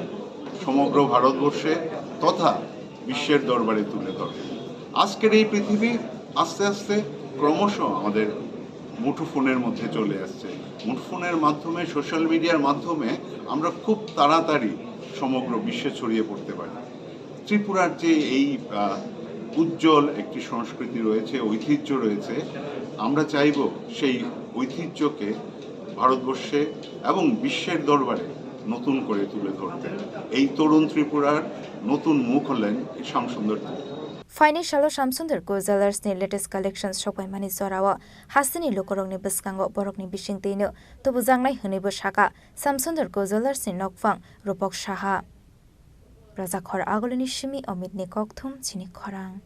সমগ্র ভারতবর্ষে তথা বিশ্বের দরবারে তুলে ধরে। আজকের এই পৃথিবী আস্তে আস্তে ক্রমশ আমাদের মুঠোফোনের মধ্যে চলে আসছে। মুঠোফোনের মাধ্যমে, সোশ্যাল মিডিয়ার মাধ্যমে আমরা খুব তাড়াতাড়ি সমগ্র বিশ্বে ছড়িয়ে পড়তে পারি। ত্রিপুরার যে এই, আহ, উজ্জ্বল একটি সংস্কৃতি রয়েছে, ঐতিহ্য রয়েছে। আমরা চাইব সেই ঐতিহ্যকে ভারতবর্ষে এবং বিশ্বের দরবারে নতুন করে তুলে ধরতে। এই তরুণ ত্রিপুরার নতুন মুখ হলেন এই শ্যামসুন্দর Tripura. Phaini salo Shamsundar Co Jewellers ni latest collection sokpaimani jorao hasteni lukurokni bwskango borokni bisingtwino tubujaknai hwnwibo sakha Shamsundar Co Jewellers ni nokphang Rupok Saha. Rajakhor Agulini simi Omitni kokthum chini khorang.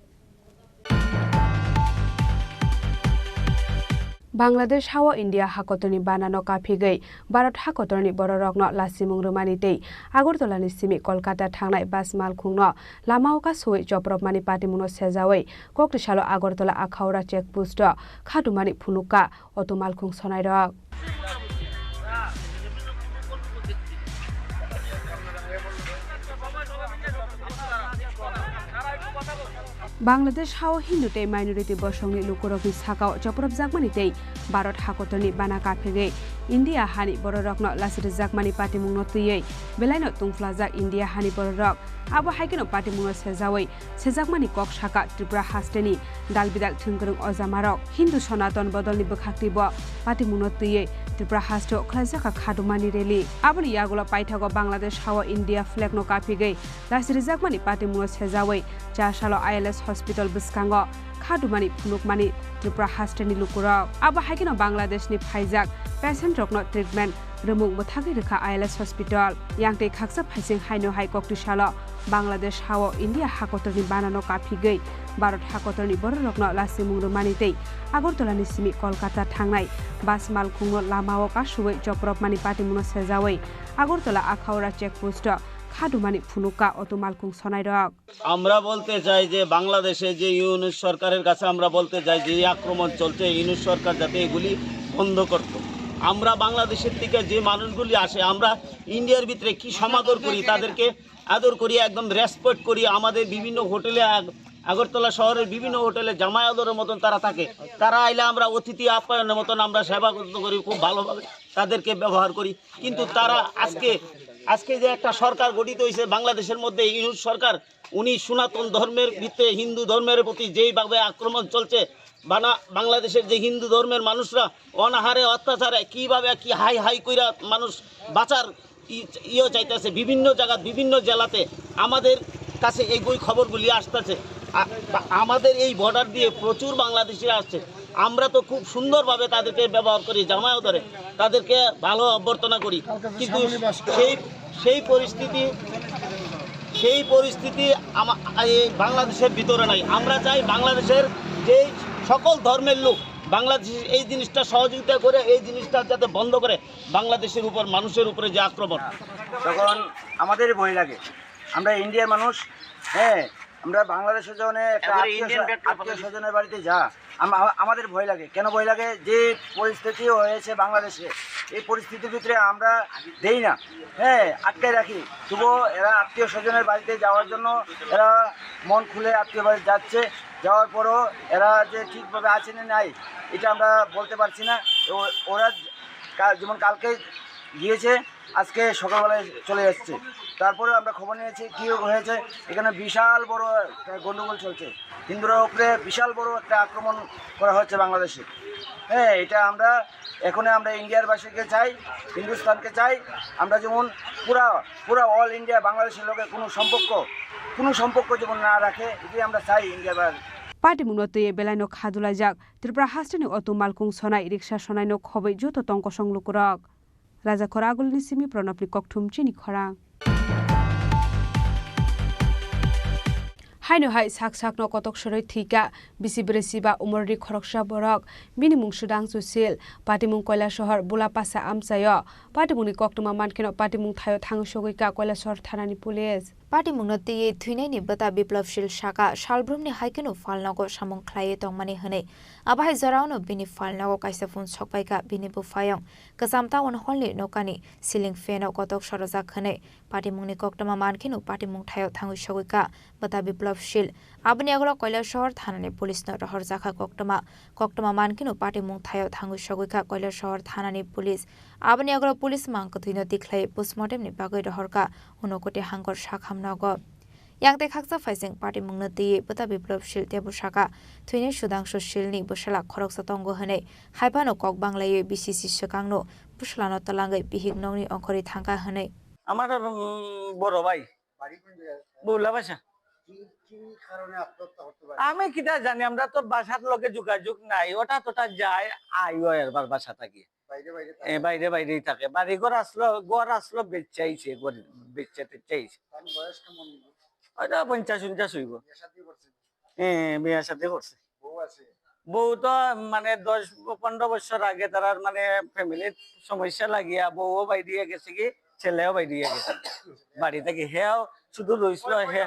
Bangladesh hao India hakotorni banano kaphigwi Bharat hakotorni bororokno lasimung rwmani tei Agartala ni simi Kolkata thangnai bus malkhungno lamao kasui chopropmani patimungno sejaui koktisalo Agartala Akhaura check post o khatumani phunukha auto malkhung sonairok. Bangladesh hao Hindu tei minority bosongni lukurokni sakao chopropjakmani tei Bharat hakotorni bana kaphegwi India hani bororokno lachirijakmani patimungno twiwi belaino tungphlajak India hani bororok. Abo hai kheno patimungno sejaui sejakmani kok sakha Tripura hasteni dalbidal thwngkwrwng ojamarok. Hindu Sonaton bodolni bwkhaktibo patimungno twiwi Tripura hasteo khlaijakha khatumani rally. Aboni yagulo paithago Bangladesh hao India flagno kaphigwi lachirijakmani patimungno sejaui Chasalo I L S hospital bwskango khatumani phunukmani Tripura hasteni lukurok. Abo hai kheno Bangladeshni phaijak patientrokno treatment rwmung mwthagwi rwkha I L S hospital. Yang tei khaksa phaising haino hai koktisalo Bangladesh hao India hakotorni banano kaphigwi Bharat hakotorni bororokno lasimung rwmani tei Agartalani simi Kolkata thangnai bus malkhungno lamao kasui chopropmani patimungno sejaui Agartala Akhaura check post o khatumani phunukha auto malkhung sonairok. আমরা বলতে চাই যে বাংলাদেশে যে ইউনূস সরকারের কাছে আমরা বলতে চাই যে এই আক্রমণ চলছে, ইউনূস সরকার যাতে এগুলি বন্ধ করত। আমরা বাংলাদেশের থেকে যে মানুষগুলি আসে, আমরা ইন্ডিয়ার ভিতরে কি সমাদর করি, তাদেরকে আদর করি, একদম রেসপেক্ট করি। আমাদের বিভিন্ন হোটেলে আগ-, আগরতলা শহরের বিভিন্ন হোটেলে জামাই আদরের মতন তারা থাকে। তারা আইলে আমরা অতিথি আপ্যায়নের মতন আমরা সেবা যত্ন করি, খুব ভালোভাবে তাদেরকে ব্যবহার করি। কিন্তু তারা আজকে, আজকে যে একটা সরকার গঠিত হয়েছে বাংলাদেশের মধ্যে, ইউনূস সরকার, উনি সনাতন ধর্মের ভিতরে, হিন্দু ধর্মের প্রতি যেইভাবে আক্রমণ চলছে, বানা-, বাংলাদেশের যে হিন্দু ধর্মের মানুষরা অনাহারে, অত্যাচারে কিভাবে কি হাই হাই কইরা মানুষ বাঁচার ই-, ইয়ে চাইতেছে, বিভিন্ন জায়গা, বিভিন্ন জেলাতে আমাদের কাছে এই বই খবরগুলি আসতেছে। আ-, বা-, আমাদের এই বর্ডার দিয়ে প্রচুর বাংলাদেশিরা আসছে। আমরা তো খুব সুন্দরভাবে তাদেরকে ব্যবহার করি, জামাইও ধরে, তাদেরকে ভালো অভ্যর্থনা করি, কিন্তু সেই, সেই পরিস্থিতি, সেই পরিস্থিতি আমা-, এই বাংলাদেশের ভিতরে নাই। আমরা চাই বাংলাদেশের যে সকল ধর্মের লোক বাংলাদেশে এই জিনিসটা সহযোগিতা করে, এই জিনিসটা যাতে বন্ধ করে, বাংলাদেশের উপর, মানুষের উপরে যে আক্রমণ। তখন আমাদের ভয় লাগে, আমরা ইন্ডিয়ার মানুষ, হ্যাঁ, আমরা বাংলাদেশে যখন একটা আত্মীয় স্বজনের বাড়িতে যা, আম-, আমা-, আমাদের ভয় লাগে। কেন ভয় লাগে? যে পরিস্থিতি হয়েছে বাংলাদেশে, এই পরিস্থিতির ভিতরে আমরা দেই না, হ্যাঁ, আটকায় রাখি। তবুও এরা আত্মীয় স্বজনের বাড়িতে যাওয়ার জন্য এরা মন খুলে আত্মীয় বাড়ি যাচ্ছে। যাওয়ার পরও এরা যে ঠিকভাবে আছে না নাই, এটা আমরা বলতে পারছি না। ও-, ওরা কা-, যেমন কালকে গিয়েছে, আজকে সকালবেলায় চলে যাচ্ছে। তারপরে আমরা খবর নিয়েছি কি হয়েছে, এখানে বিশাল বড় একটা গন্ডগোল চলছে, হিন্দুরা উপরে বিশাল বড় একটা আক্রমণ করা হচ্ছে বাংলাদেশে। হ্যাঁ, এটা আমরা, এখন আমরা ইন্ডিয়ার বাসীকে চাই, হিন্দুস্তানকে চাই, আমরা যেমন পুরা, পুরা অল ইন্ডিয়া বাংলাদেশের লগে কোনো সম্পর্ক, কোনো সম্পর্ক যেমন না রাখে, এটাই আমরা চাই ইন্ডিয়ার বা- Patimungno twiwi belaino khadulaijak Tripura hasteni auto malkhung sonai, riksa sonaino khobwi joto tong kosong lukurok. Rajakhor Agulini simi Pranabni kokthum chini khorang. Haino hai sak sakno kotok soroi thwikha bisi brwi siba umorni khoroksa borok, bini mung Sudang Susil, patimung Koilasohor Bulapasa amchaio. Patimungni koktwma mankheno patimung thaio thangwi sogwikha Koilasohor thanani police. Patimungno twiwi thwinaini bwta Biplab Sil sakha, salbrumni hai kheno phalnogo samung khlaiwi tongmani hwnwi. Abo hai joraono bini phalnogo kaisa phone sokpaikha bini buphayung. Kwcham town hallni nokani ceiling fan-o kotok sorojak hwnwi patimungni koktwma mankheno patimung thaio thangwi sogwikha bwta Biplab Sil. Aboni yagulo Koilasohor thanani police-no rohorjakha koktwma. Koktwma mankheno patimung thaio thangwi sogwikha Koilasohor thanani police. Aboni yagulo police mang kwthwino tikhlai postmortemni bagwi rohorkha Unakoti Hangkor sakham nogo. Yang tei khaksa phaising party mungno twiwi bwta Biplop Sil teibo sakha, thwinai Sudhangshu Silni bwsala khoroksa tongo hwnwi. Haiphano kok banglaiwi B C C swkangno bwsalano twlangwi bihik nokni ongkhorwi thangkha hwnwi. আমার, উম, বড় ভাই। বাড়ি কোন জায়গায়? বউলা বাসা। কি, কি কারণে আত্মহত্যা করতে পারে? আমি কিতা জানি, আমরা তো বাসার লগে যোগাযোগ নাই, ওটা তোটা যায়, আইও একবার বাসা থাকি। বাইরে বাইরে এ, থাকে? বাইরে বাইরেই থাকে। বাড়ি ঘর আসলো, ঘর আসলো, বেচাইছে, ঘর বেচা টেচাইছে। তার বয়স কেমন? হয়তো পঞ্চাশ ঊনচাশ হইব। বিয়ে শাদী করছে? হ্যাঁ, বিয়ে শাদী করছে। বউ আছে? বউ তো মানে দশ পনেরো বছর আগে তারার মানে ফ্যামিলির সমস্যা লাগিয়া বউও বাইরে গেছে কি, ছেলেও বাইরে গেছে। বাড়ি থেকে হেও শুধু রইছিল, হে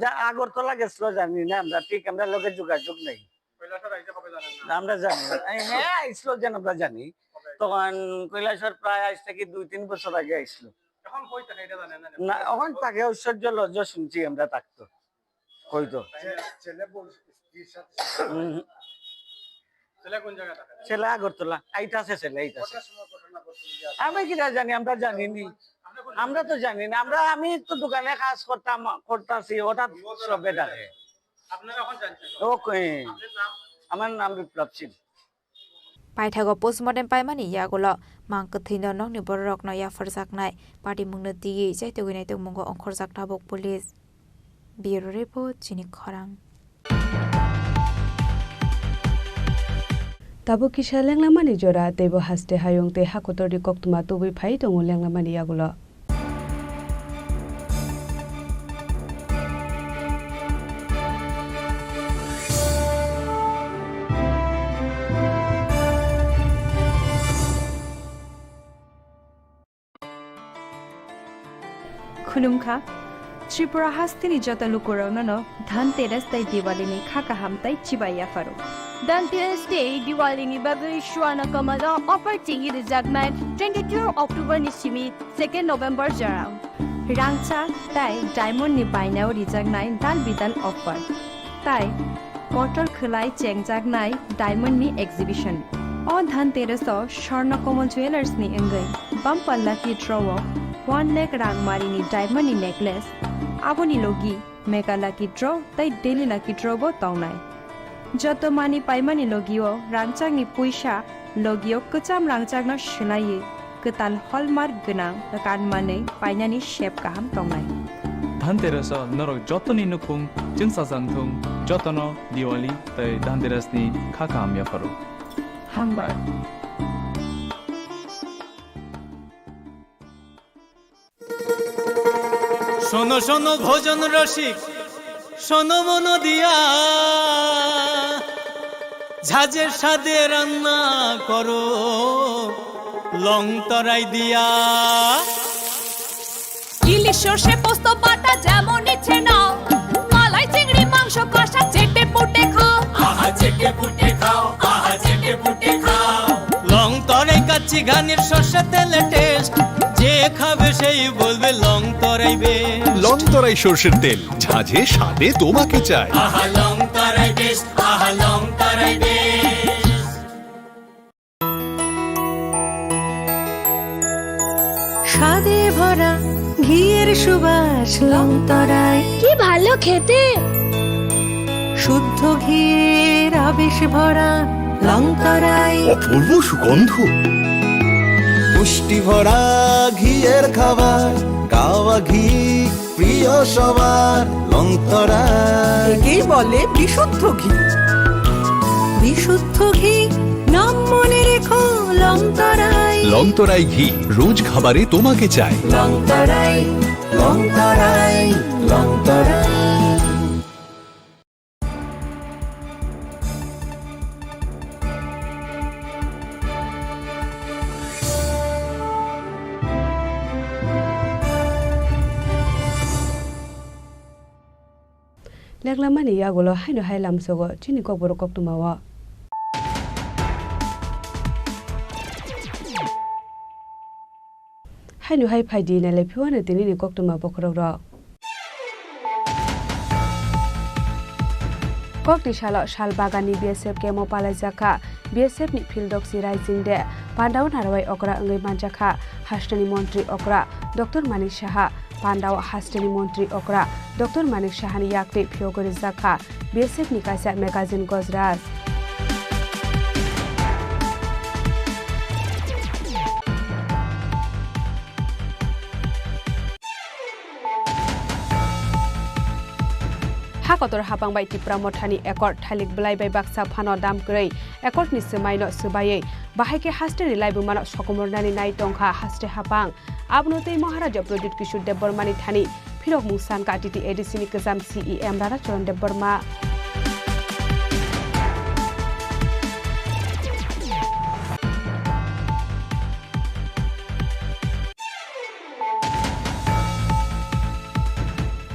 যা আগরতলা গেছিল জানি না আমরা, ঠিক আমরা লগে যোগাযোগ নেই। কৈলাসহর আইছে কবে জানেন না? আমরা জানি না। এই হ্যাঁ, আইছিল যেন আমরা জানি। কবে? তখন কৈলাসহর প্রায় আজ থেকে দুই তিন বছর আগে আইছিল। এখন কই থাকে এটা জানেন না? না, ওখান থাকে ঐশ্বর্য লজ্জ শুনছি আমরা থাকতো। হয়তো। ছে-, ছেলে বল-, স্ত্রীর সাথে হুম, হুম। ছেলে কোন জায়গায় থাকে? ছেলে আগরতলা। এইটা আছে ছেলে, এইটা আছে। কটার সময় ঘটনা ঘটছে যে আপনি আমি কি জানি, আমরা জানি নি। আপনি কোন আমরা তো জানি না। আমরা, আমি তো দোকানে কাজ করতাম, করতাছি, হঠাৎ সবে ডাকে। আপনারা এখন জানছেন? ওকে। আপনার নাম? আমার নাম বিপ্লব Singh. Paithago postmortem paimani yagulo mang kwthwino nokni bororokno yapharjaknai, patimungno twiwi chaitugwi naitugmungo ongkhorjak tabuk police. Bureau report, chini khorang. Tabuk kisa lenglamani jora, teibo haste hayung tei hakotorni koktwma tubui phai tongo lenglamani yagulo. Khulumkha, Tripura hasteni joto lukurokno no Dhanteras tei Diwali ni kha kaham tei chibai yapharo. Dhanteras tei Diwali ni bagwi Swarna Kamal o offer chengwi rwjaknai twenty two October ni simi second November jora. Rangchak tei diamond ni bainao rijaknai dal bidal offer. Tai kotor khwlai chengjaknai diamond ni exhibition. O Dhanteras o Swarna Kamal Jewellers ni wngwi bumper lucky draw o one lakh rang mari ni diamond ni necklace, aboni logi mega lucky draw tei daily lucky draw bo tongnai. Joto mani paimani logio rangchakni puisa logio kwcham rangchakno swlaiwi kwtal hallmark gwnang kan manwi painani sep kaham tongnai. Dhanteras o norok jotoni nukhung chwngsajak thung, jotono Diwali tei Dhanteras ni kha kaham yapharo. Hambai. শোনো শোনো ভোজন রসিক, শোনো মন দিয়া, ঝাঁঝে স্বাদে রান্না করো লং তরাই দিয়া। ইলিশ সর্ষে পোস্ত বাটা যেমন ইচ্ছে নাও, মালাই চিংড়ি মাংস কষা চেটে পুটে খাও। আহা চেটে পুটে খাও, আহা চেটে পুটে খাও। লং তরাই কাচ্চি ঘানির সর্ষে তেলে টেস্ট, যে খাবে সেই বলবে লং তরাই বেস্ট। লং তরাই সর্ষের তেল, ঝাঁঝে স্বাদে তোমাকে চাই। আহা লং তরাই বেস্ট, আহা লং তরাই বেস্ট। স্বাদে ভরা ঘিয়ের সুবাস লং তরাই। কি ভালো খেতে! শুদ্ধ ঘিয়ের আবেশ ভরা লং তরাই। অপূর্ব সুগন্ধ। পুষ্টি ভরা ঘিয়ের খাবার, গাওয়া ঘি প্রিয় সবার লং তরাই। একেই বলে বিশুদ্ধ ঘি। বিশুদ্ধ ঘি, নাম মনে রেখো লং তরাই। লং তরাই ঘি, রোজ খাবারে তোমাকে চাই। লং তরাই, লং তরাই, লং তরাই। Leklamani yagulo haino hai lamsogo chini kokborok koktwmao. Haino hai phaidi nailai phiwano tinini koktwma bokhorok rok. Kokti salo sal baganni B S F camp-o palaijak kha B S F ni phildoksi raijing de. Pandao narwai okra wngwi manjak kha hasteni montri okra Doctor Manik Saha. Pandao hasteni montri okra Doctor Manik Sahani yaktwi phiyogwi rijak kha B S F ni kaisa magazine Gojraj. Ha kotor hapang bai Tipra Mothani accord thalik belai bai baksa phano dam kwrwi accord ni swmai no swbaiwi bahai khe haste ni laibuma no sokomornani nai tongkha haste hapang. Abono tei Maharaja Pradyut Kishore Debbarma ni thani phirokmung sankha T T A D C ni kwcham C E M Rana Charan Debbarma.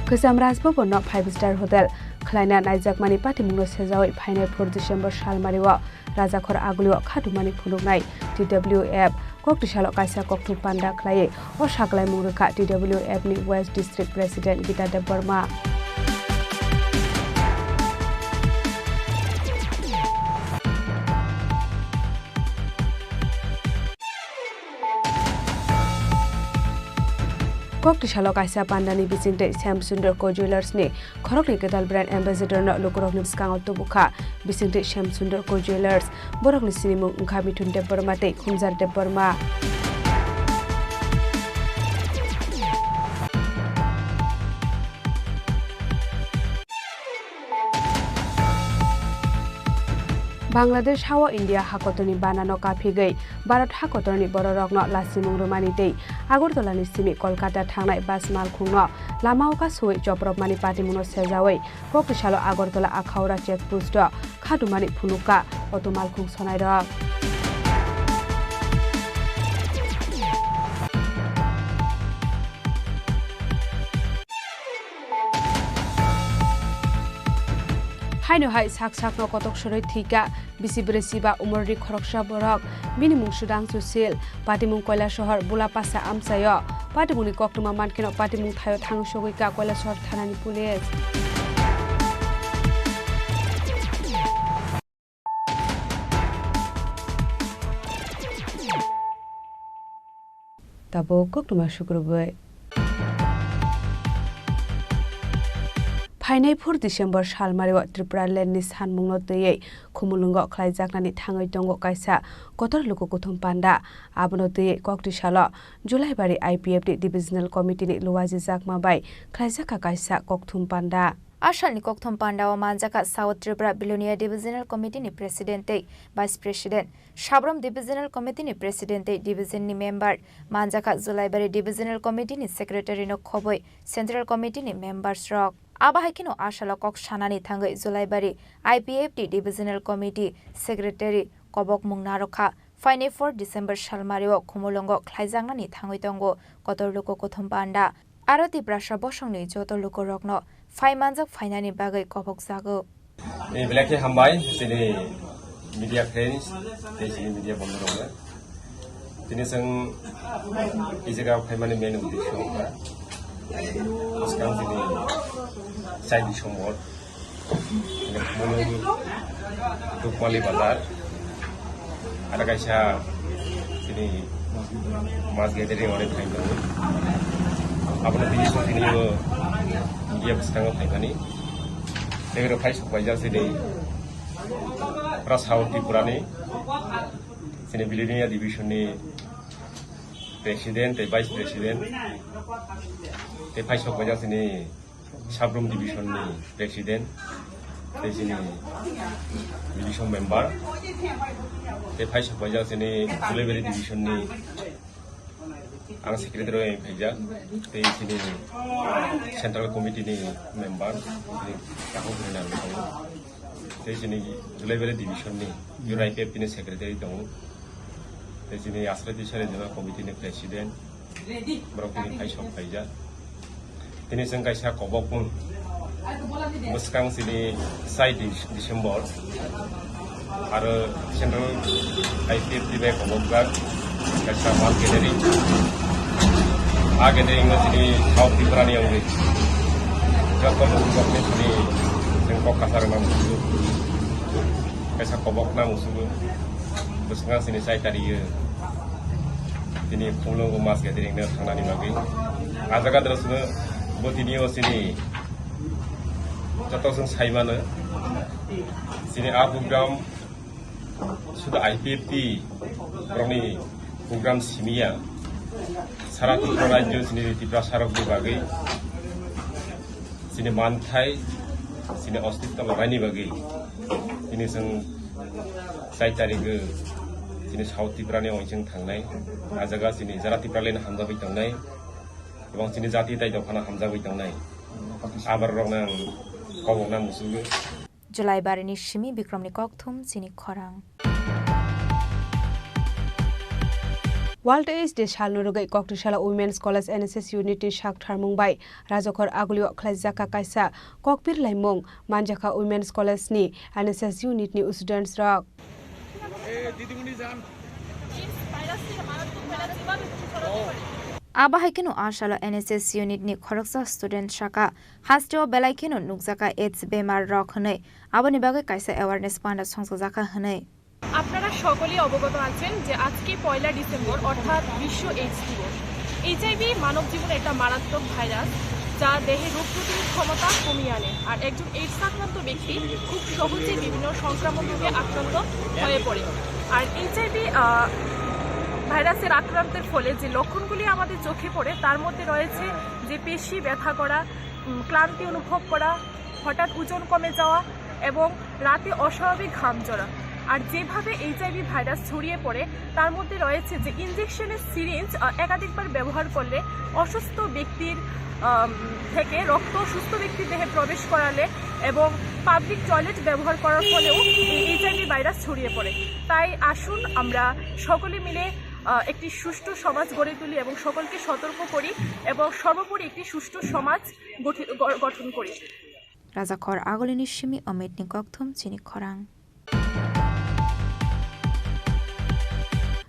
Kwcham Rajbhavan no five star hotel khwlaina naijakmani patimungno sejawi phainai four December salmario Rajakhor Agulio khatumani phunuknai T W F koktisalo kaisa kokthum panda khwlaiwi o saklaimung rwkha T W F ni West District President Gita Debbarma. Koktisalo kaisa pandani bisingtwi Shyam Sundar Co Jewellers ni khoroknwi kwtal brand ambassador no lukurokni bwskango tubukha. Bisingtwi Shyam Sundar Co Jewellers, borokni sinimung wngkha Mithun Debbarma tei Khumjar Debbarma. Bangladesh hao India hakotorni banano kaphigwi Bharat hakotorni bororokno lachimung rwmani tei Agartala ni simi Kolkata thangnai bus malkhungno lamao kasui chopropmani patimungno sejawi koktisalo Agartala Akhaura check post o khatumani phunukha auto malkhung sonairok. Haino hai sak sakno kotok sorwi thwikha bisi bwrwi siba umorni khoroksa borok. Bini mung Sudang Susil, patimung Koilasohor Bulapasa amchaio. Patimungni koktwma mankheno patimung thaio thangwi sogwi kha Koilasohor thanani police. Tabuk koktwma sukrubwi. Phainai four December salmario Tripura Land ni sanmungno twiwi Khumulwngo khlaijaknani thangwi tongo kaisa kotor luku kuthum panda. Abono twiwi koktisalo Julaibari I P F T Divisional Committee ni luwajijakma bai khlaijakha kaisa kokthum panda. A salni kokthum pandao manjakha South Tripura Bilonia Divisional Committee ni President tei Vice President, Sabrom Divisional Committee ni President tei Division ni member, manjakha Julaibari Divisional Committee ni Secretary no khobwi Central Committee ni members rok. Abo hai kheno a salo kok sanani thangwi Julaibari I P F T Divisional Committee Secretary kobokmung narwkha. Phainai four December salmario Khumulwngo khlaijaknani thangwi tongo kotor luku kuthum panda. Aro Tiprasa bosongni joto lukurokno phai manjak phainani bagwi kobokjago. Ni belai khe hambai chini media friends tei chini media bondhurokno. Tini chwng e jaga phaimani main uddesho wngkha bwskang chini chai December. Mung Tukmali Bazar. Ada kaisa sini mass gathering ore khai tongo. Abono bini song tini o media bwskango phaimani. Tei oro phai sok paijak sini Prasao Tripurani sini Bilonia Division ni President tei Vice President. Tei phai sok paijak sini Sabrum Division ni President, tei chini Division Member, tei phai sok paijak chini Julaibari Division ni ang Secretary bai phaijak, tei chini Central Committee ni Member, chini Kahung Hrinal tongo, tei chini Julaibari Division ni Youth I P F T ni Secretary tongo, tei chini Asra Tisari General Committee ni President, borok tini phai sok phaijak. Tini chwng kaisa kobokmung bwskang chini chai Dis-, December aro Central I P F T bai kobokjak kaisa mass gathering. A gathering no chini South Tripura ni wngwi joto lukurokni chini chwng Kok kasarwkna musugo, kaisa kobokna musugo, bwskango chini chai tarigo, tini khumlungo mass gathering no thangnani bagwi. A jaga dwsno bo tini o chini joto chwng sai mano, chini a program sudu I P F T borokni program simiya, sara Tripura rajyo chini Tiprasa rokni bagwi, chini manthai, chini ostitto laraini bagwi, tini chwng chai tarigo chini South Tripura ni oichwng thangnai, a jaga chini jara Tripura leni hamjagwi tongnai, ebong chini jati tai dophano hamjagwi tongnai, abar rokno ang kobokna musugo. Julaibarini simi Bikromni kokthum chini khorang. World AIDS Day salno rwgwi Koktisalo Women's College N S S Unit ni sak tharmung bai Rajakhor Agulio khlaijak kha kaisa kokpir laimung, manjakha Women's College ni N S S Unit ni students rok. Abo hai kheno a salo N S S unit ni khoroksa student saka, hasteo belai kheno nukjakha AIDS bemar rok hwnwi, aboni bagwi kaisa awareness panda songchajakha hwnwi. আপনারা সকলেই অবগত আছেন যে আজকে পয়লা ডিসেম্বর, অর্থাৎ বিশ্ব এইডস দিবস। এইচআইভি মানব জীবনে একটা মারাত্মক ভাইরাস, যা দেহে রোগ প্রতিরোধ ক্ষমতা কমিয়ে আনে। আর একজন এইডস আক্রান্ত ব্যক্তি খুব সহজেই বিভিন্ন সংক্রামক রোগে আক্রান্ত হয়ে পড়ে। আর এইচআইভি, আহ, ভাইরাসের আক্রান্তের ফলে যে লক্ষণগুলি আমাদের চোখে পড়ে, তার মধ্যে রয়েছে যে পেশি ব্যথা করা, উম, ক্লান্তি অনুভব করা, হঠাৎ ওজন কমে যাওয়া এবং রাতে অস্বাভাবিক ঘাম ঝরা। আর যেভাবে এইচআইভি ভাইরাস ছড়িয়ে পড়ে, তার মধ্যে রয়েছে যে ইনজেকশনের সিরিঞ্জ, আহ, একাধিকবার ব্যবহার করলে অসুস্থ ব্যক্তির, আম, থেকে রক্ত সুস্থ ব্যক্তির দেহে প্রবেশ করালে এবং পাবলিক টয়লেট ব্যবহার করার ফলেও এই এইচআইভি ভাইরাস ছড়িয়ে পড়ে। তাই আসুন আমরা সকলে মিলে, আহ, একটি সুষ্ঠু সমাজ গড়ে তুলি এবং সকলকে সতর্ক করি এবং সর্বোপরি একটি সুষ্ঠু সমাজ গঠি-, গ-, গঠন করি। Rajakhor Agulini simi Amit ni kokthum chini khorang.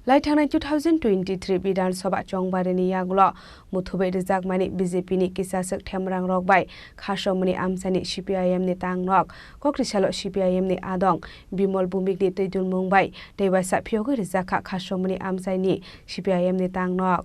Lai thangnai two thousand twenty-three Bidhan Sabha chongbarini yagulo muthubai rwjakmani B J P ni kisaswk themrang rok bai Khasomoni amchaini C P I M ni tangnok. Koktisalo C P I M ni adong Bimol Bhumik ni twidulmung bai tei waisa phiyogwi rwjakha Khasomoni amchaini C P I M ni tangnok.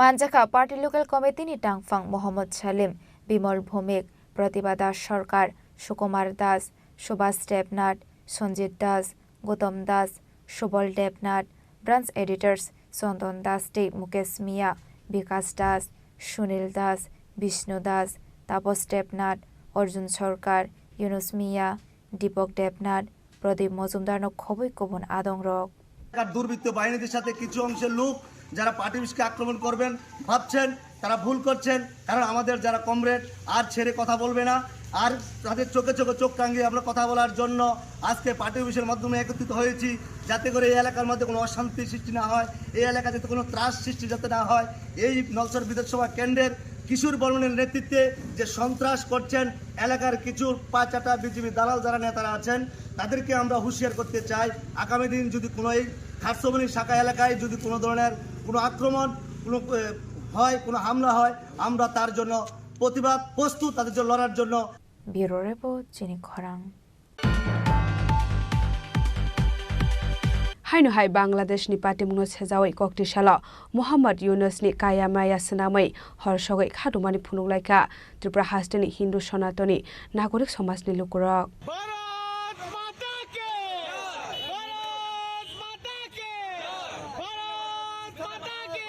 Manjakha party local committee ni tangphang Mohammad Salim, Bimol Bhumik, Pratibha Das Sarkar, Sukumar Das, Subhas Debnath, Sanjit Das, Gautam Das, Subal Debnath, branch editors Chandan Das tei Mukesh Miya, Bikash Das, Sunil Das, Bishnu Das, Tapas Debnath, Arjun Sarkar, Yunus Miya, Deepak Debnath, Pradip Mojumdar no khobwi kubun adongrok. এলাকার দুর্বৃত্ত বাহিনীদের সাথে কিছু অংশের লোক যারা পার্টি অফিসকে আক্রমণ করবেন ভাবছেন, তারা ভুল করছেন, কারণ আমাদের যারা কমরেড আর ছেড়ে কথা বলবে না, আর তাদের চোখে চোখে চোখ রাঙিয়ে আমরা কথা বলার জন্য আজকে পার্টি অফিসের মাধ্যমে একত্রিত হয়েছি, যাতে করে এই এলাকার মধ্যে কোনো অশান্তি সৃষ্টি না হয়, এই এলাকায় যাতে কোনো ত্রাস সৃষ্টি যাতে না হয়। এই নলছড় বিধানসভা কেন্দ্রের কিশোর বর্মনের নেতৃত্বে যে সন্ত্রাস করছেন, এলাকার কিছু পাঁচ আটা বিজিবি দালাল যারা নেতারা আছেন, তাদেরকে আমরা হুঁশিয়ার করতে চাই, আগামী দিন যদি কোনো এই খারসোমনি শাখা এলাকায় যদি কোনো ধরনের কোনো আক্রমণ কোনো, এ, হয়, কোনো হামলা হয়, আমরা তার জন্য প্রতিবাদ প্রস্তুত, তাদের জন্য লড়ার জন্য। Bureau Report, chini khorang. Haino hai Bangladesh ni patimungno sejawi koktisalo Mohammad Yunus ni kaya maya swnamwi hor sogwi khadumani phunuk laikha Tripura hasteni Hindu Sonatoni nagorik somajni lukurok. Bharat माता की! भारत माता की! भारत माता की!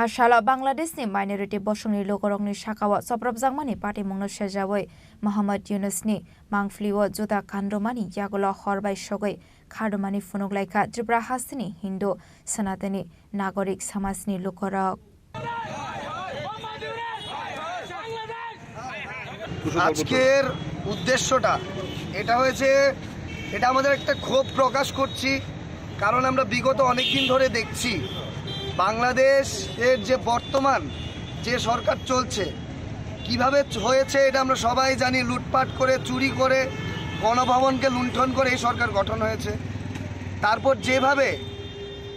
A salo Bangladeshni minority bosongni lukurokni sakao chopropjakmani patimungno sejawi Mohammad Yunusni mangphlio juda kanrwmani yagulo hor bai sogwi khadumani phunuk laikha Tripura hasteni Hindu Sanatani nagorik samajni lukurok. আজকের উদ্দেশ্যটা এটা হয়েছে, এটা আমাদের একটা ক্ষোভ প্রকাশ করছি, কারণ আমরা বিগত অনেক দিন ধরে দেখছি বাংলাদেশের যে বর্তমান যে সরকার চলছে, কিভাবে হয়েছে এটা আমরা সবাই জানি। লুটপাট করে, চুরি করে, গণভবনকে লুণ্ঠন করে এই সরকার গঠন হয়েছে। তারপর যেভাবে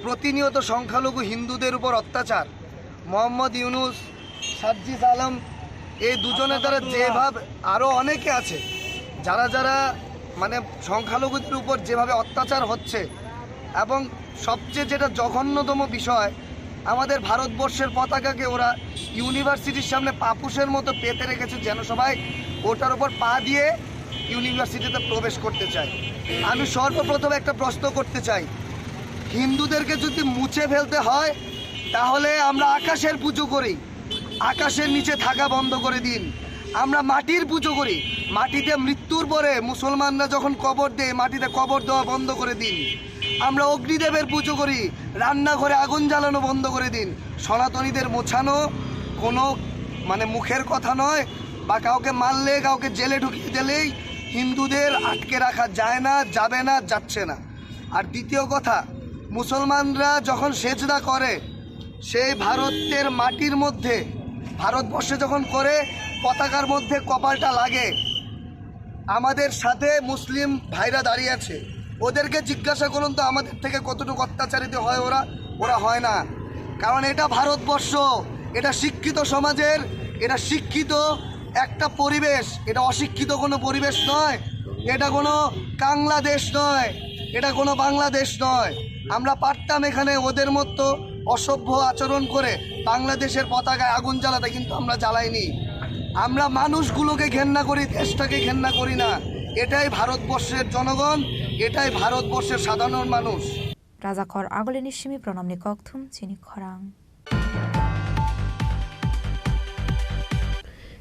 প্রতিনিয়ত সংখ্যালঘু হিন্দুদের উপর অত্যাচার, মোহাম্মদ ইউনুস, সাজ্জিদ আলম, এই দুজনের দ্বারা যেভাবে, আরও অনেকে আছে, যারা যারা মানে সংখ্যালঘুদের উপর যেভাবে অত্যাচার হচ্ছে, এবং সবচেয়ে যেটা জঘন্যতম বিষয়, আমাদের ভারতবর্ষের পতাকাকে ওরা ইউনিভার্সিটির সামনে পাপুষের মতো পেতে রেখেছে, যেন সবাই ওটার উপর পা দিয়ে ইউনিভার্সিটিতে প্রবেশ করতে চায়। আমি সর্বপ্রথম একটা প্রশ্ন করতে চাই, হিন্দুদেরকে যদি মুছে ফেলতে হয়, তাহলে আমরা আকাশের পুজো করি, আকাশের নিচে থাকা বন্ধ করে দিন। আমরা মাটির পুজো করি, মাটিতে মৃত্যুর পরে মুসলমানরা যখন কবর দেয়, মাটিতে কবর দেওয়া বন্ধ করে দিন। আমরা অগ্নিদেবের পুজো করি, রান্নাঘরে আগুন জ্বালানো বন্ধ করে দিন। সনাতনীদের মোছানো কোনো মানে মুখের কথা নয়, বা কাউকে মারলে, কাউকে জেলে ঢুকিয়ে দিলেই হিন্দুদের আটকে রাখা যায় না, যাবে না, যাচ্ছে না। আর দ্বিতীয় কথা, মুসলমানরা যখন সেজদা করে, সেই ভারতের মাটির মধ্যে, ভারতবর্ষে যখন করে, পতাকার মধ্যে কপালটা লাগে। আমাদের সাথে মুসলিম ভাইরা দাঁড়িয়ে আছে, ওদেরকে জিজ্ঞাসা করুন তো, আমাদের থেকে কতটুকু অত্যাচারিত হয় ওরা? ওরা হয় না, কারণ এটা ভারতবর্ষ, এটা শিক্ষিত সমাজের, এটা শিক্ষিত একটা পরিবেশ, এটা অশিক্ষিত কোনো পরিবেশ নয়, এটা কোনো কাংলাদেশ নয়, এটা কোনো বাংলাদেশ নয়। আমরা পারতাম এখানে ওদের মতো অসভ্য আচরণ করে বাংলাদেশের পতাকায় আগুন জ্বালাতে, কিন্তু আমরা জ্বালাইনি। আমরা মানুষগুলোকে ঘেন্না করি, দেশটাকে ঘেন্না করি না। এটাই ভারতবর্ষের জনগণ, এটাই ভারতবর্ষের সাধারণ মানুষ। Rajakhor Agulini simi pranamni kokthum chini khorang.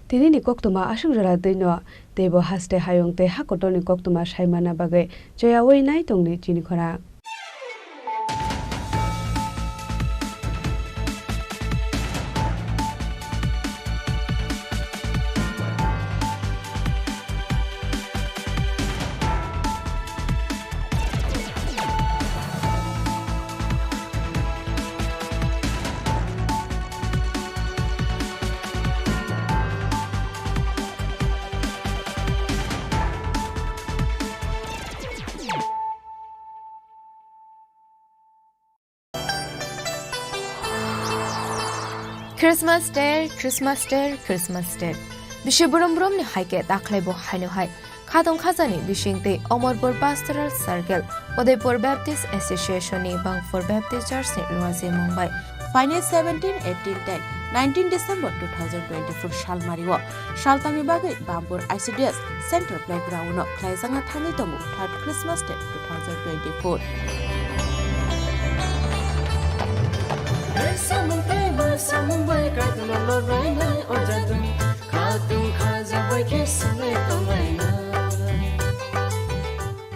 Tini ni koktuma aswk jora twi no, teibo haste hayung tei ha kotor ni koktuma sai manna bagwi choyawi nai tongdi chini khorang. Christmas Day, Christmas Day, Christmas Day. Bisi brum brum ni hai khe dakhwlai bo haino hai. Khatong khajani bising tei Omorpur Pastoral Circle, Udaipur Baptist Association ni Bangpur Baptist Church ni luaji mung bai. Phainai seventeen, eighteen tei nineteen December two thousand twenty-four salmari o saltamni bagwi Bangpur I C D S Central Playground o khlaijakna thangwi tongo third Christmas Day two thousand twenty-four. Samung tei bo samung bai Kaitorno lorainai o jatuni khatung khajak bai khe swngwi tonglainai.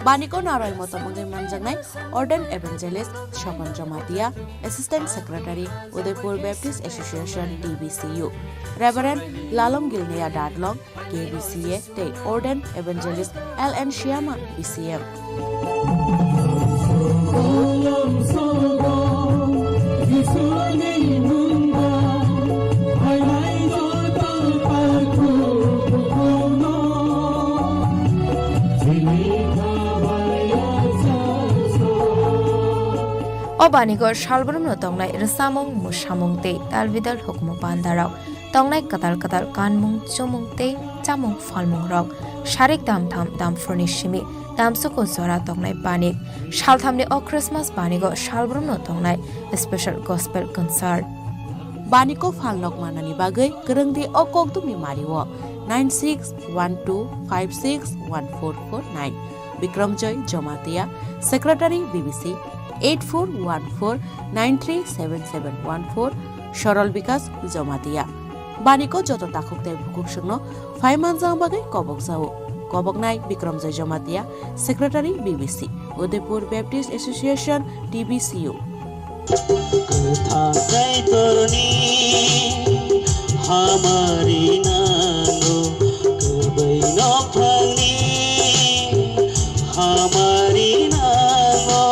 Baniko naroi motom wngwi manjaknai Ordained Evangelist Sokon Jamatia, Assistant Secretary, Udaipur Baptist Association, D B C U, Reverend Lalom Gilneya Dadlong, K B C A, tei Ordained Evangelist L N Shyama, B C M. O baniko salbrumno tongnai rwchapmung, mwsamung tei talbidal hukumu pandarok. Tongnai kwtal kwtal kanmung, chumung tei chamung phalmungrok. Sarik damtham damphurni simi damsuko jora tongnai banik. Salthamni o Christmas banigo salbrumno tongnai special gospel concert. Baniko phalnok manani bagwi kwrwngdi o kokdumni mario nine six one two five six one four four nine. Bikramjoy Jamatia, Secretary B B C, eight four one four nine three seven seven one four, Sorol Bikas Jamatia. Baniko joto takhuk tei bukhuk swkno phai manjak bagwi kobok jao. Koboknai Bikramjoy Jamatia, Secretary B B C, Udaipur Baptist Association, D B C U. Kwthang Kaitorni hamari nango. Nokphangni hamari nango.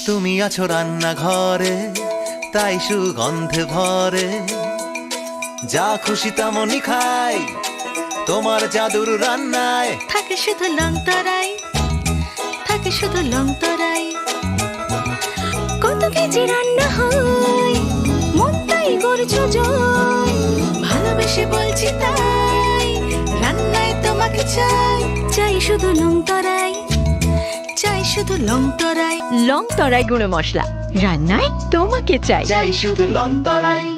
তুমি আছো রান্নাঘরে, তাই সুগন্ধে ভরে। যা খুশি তেমনই খাই, তোমার জাদুর রান্নায়। থাকে শুধু লংতরাই, থাকে শুধু লংতরাই। কত কেজি রান্না হয়, মনটাই করছো জয়। ভালোবেসে বলছি তাই, রান্নায় তোমাকে চাই। চাই শুধু লংতরাই, চাই শুধু লংতরাই। লংতরাই গুঁড়ো মশলা, রান্নায় তোমাকে চাই। চাই শুধু লংতরাই।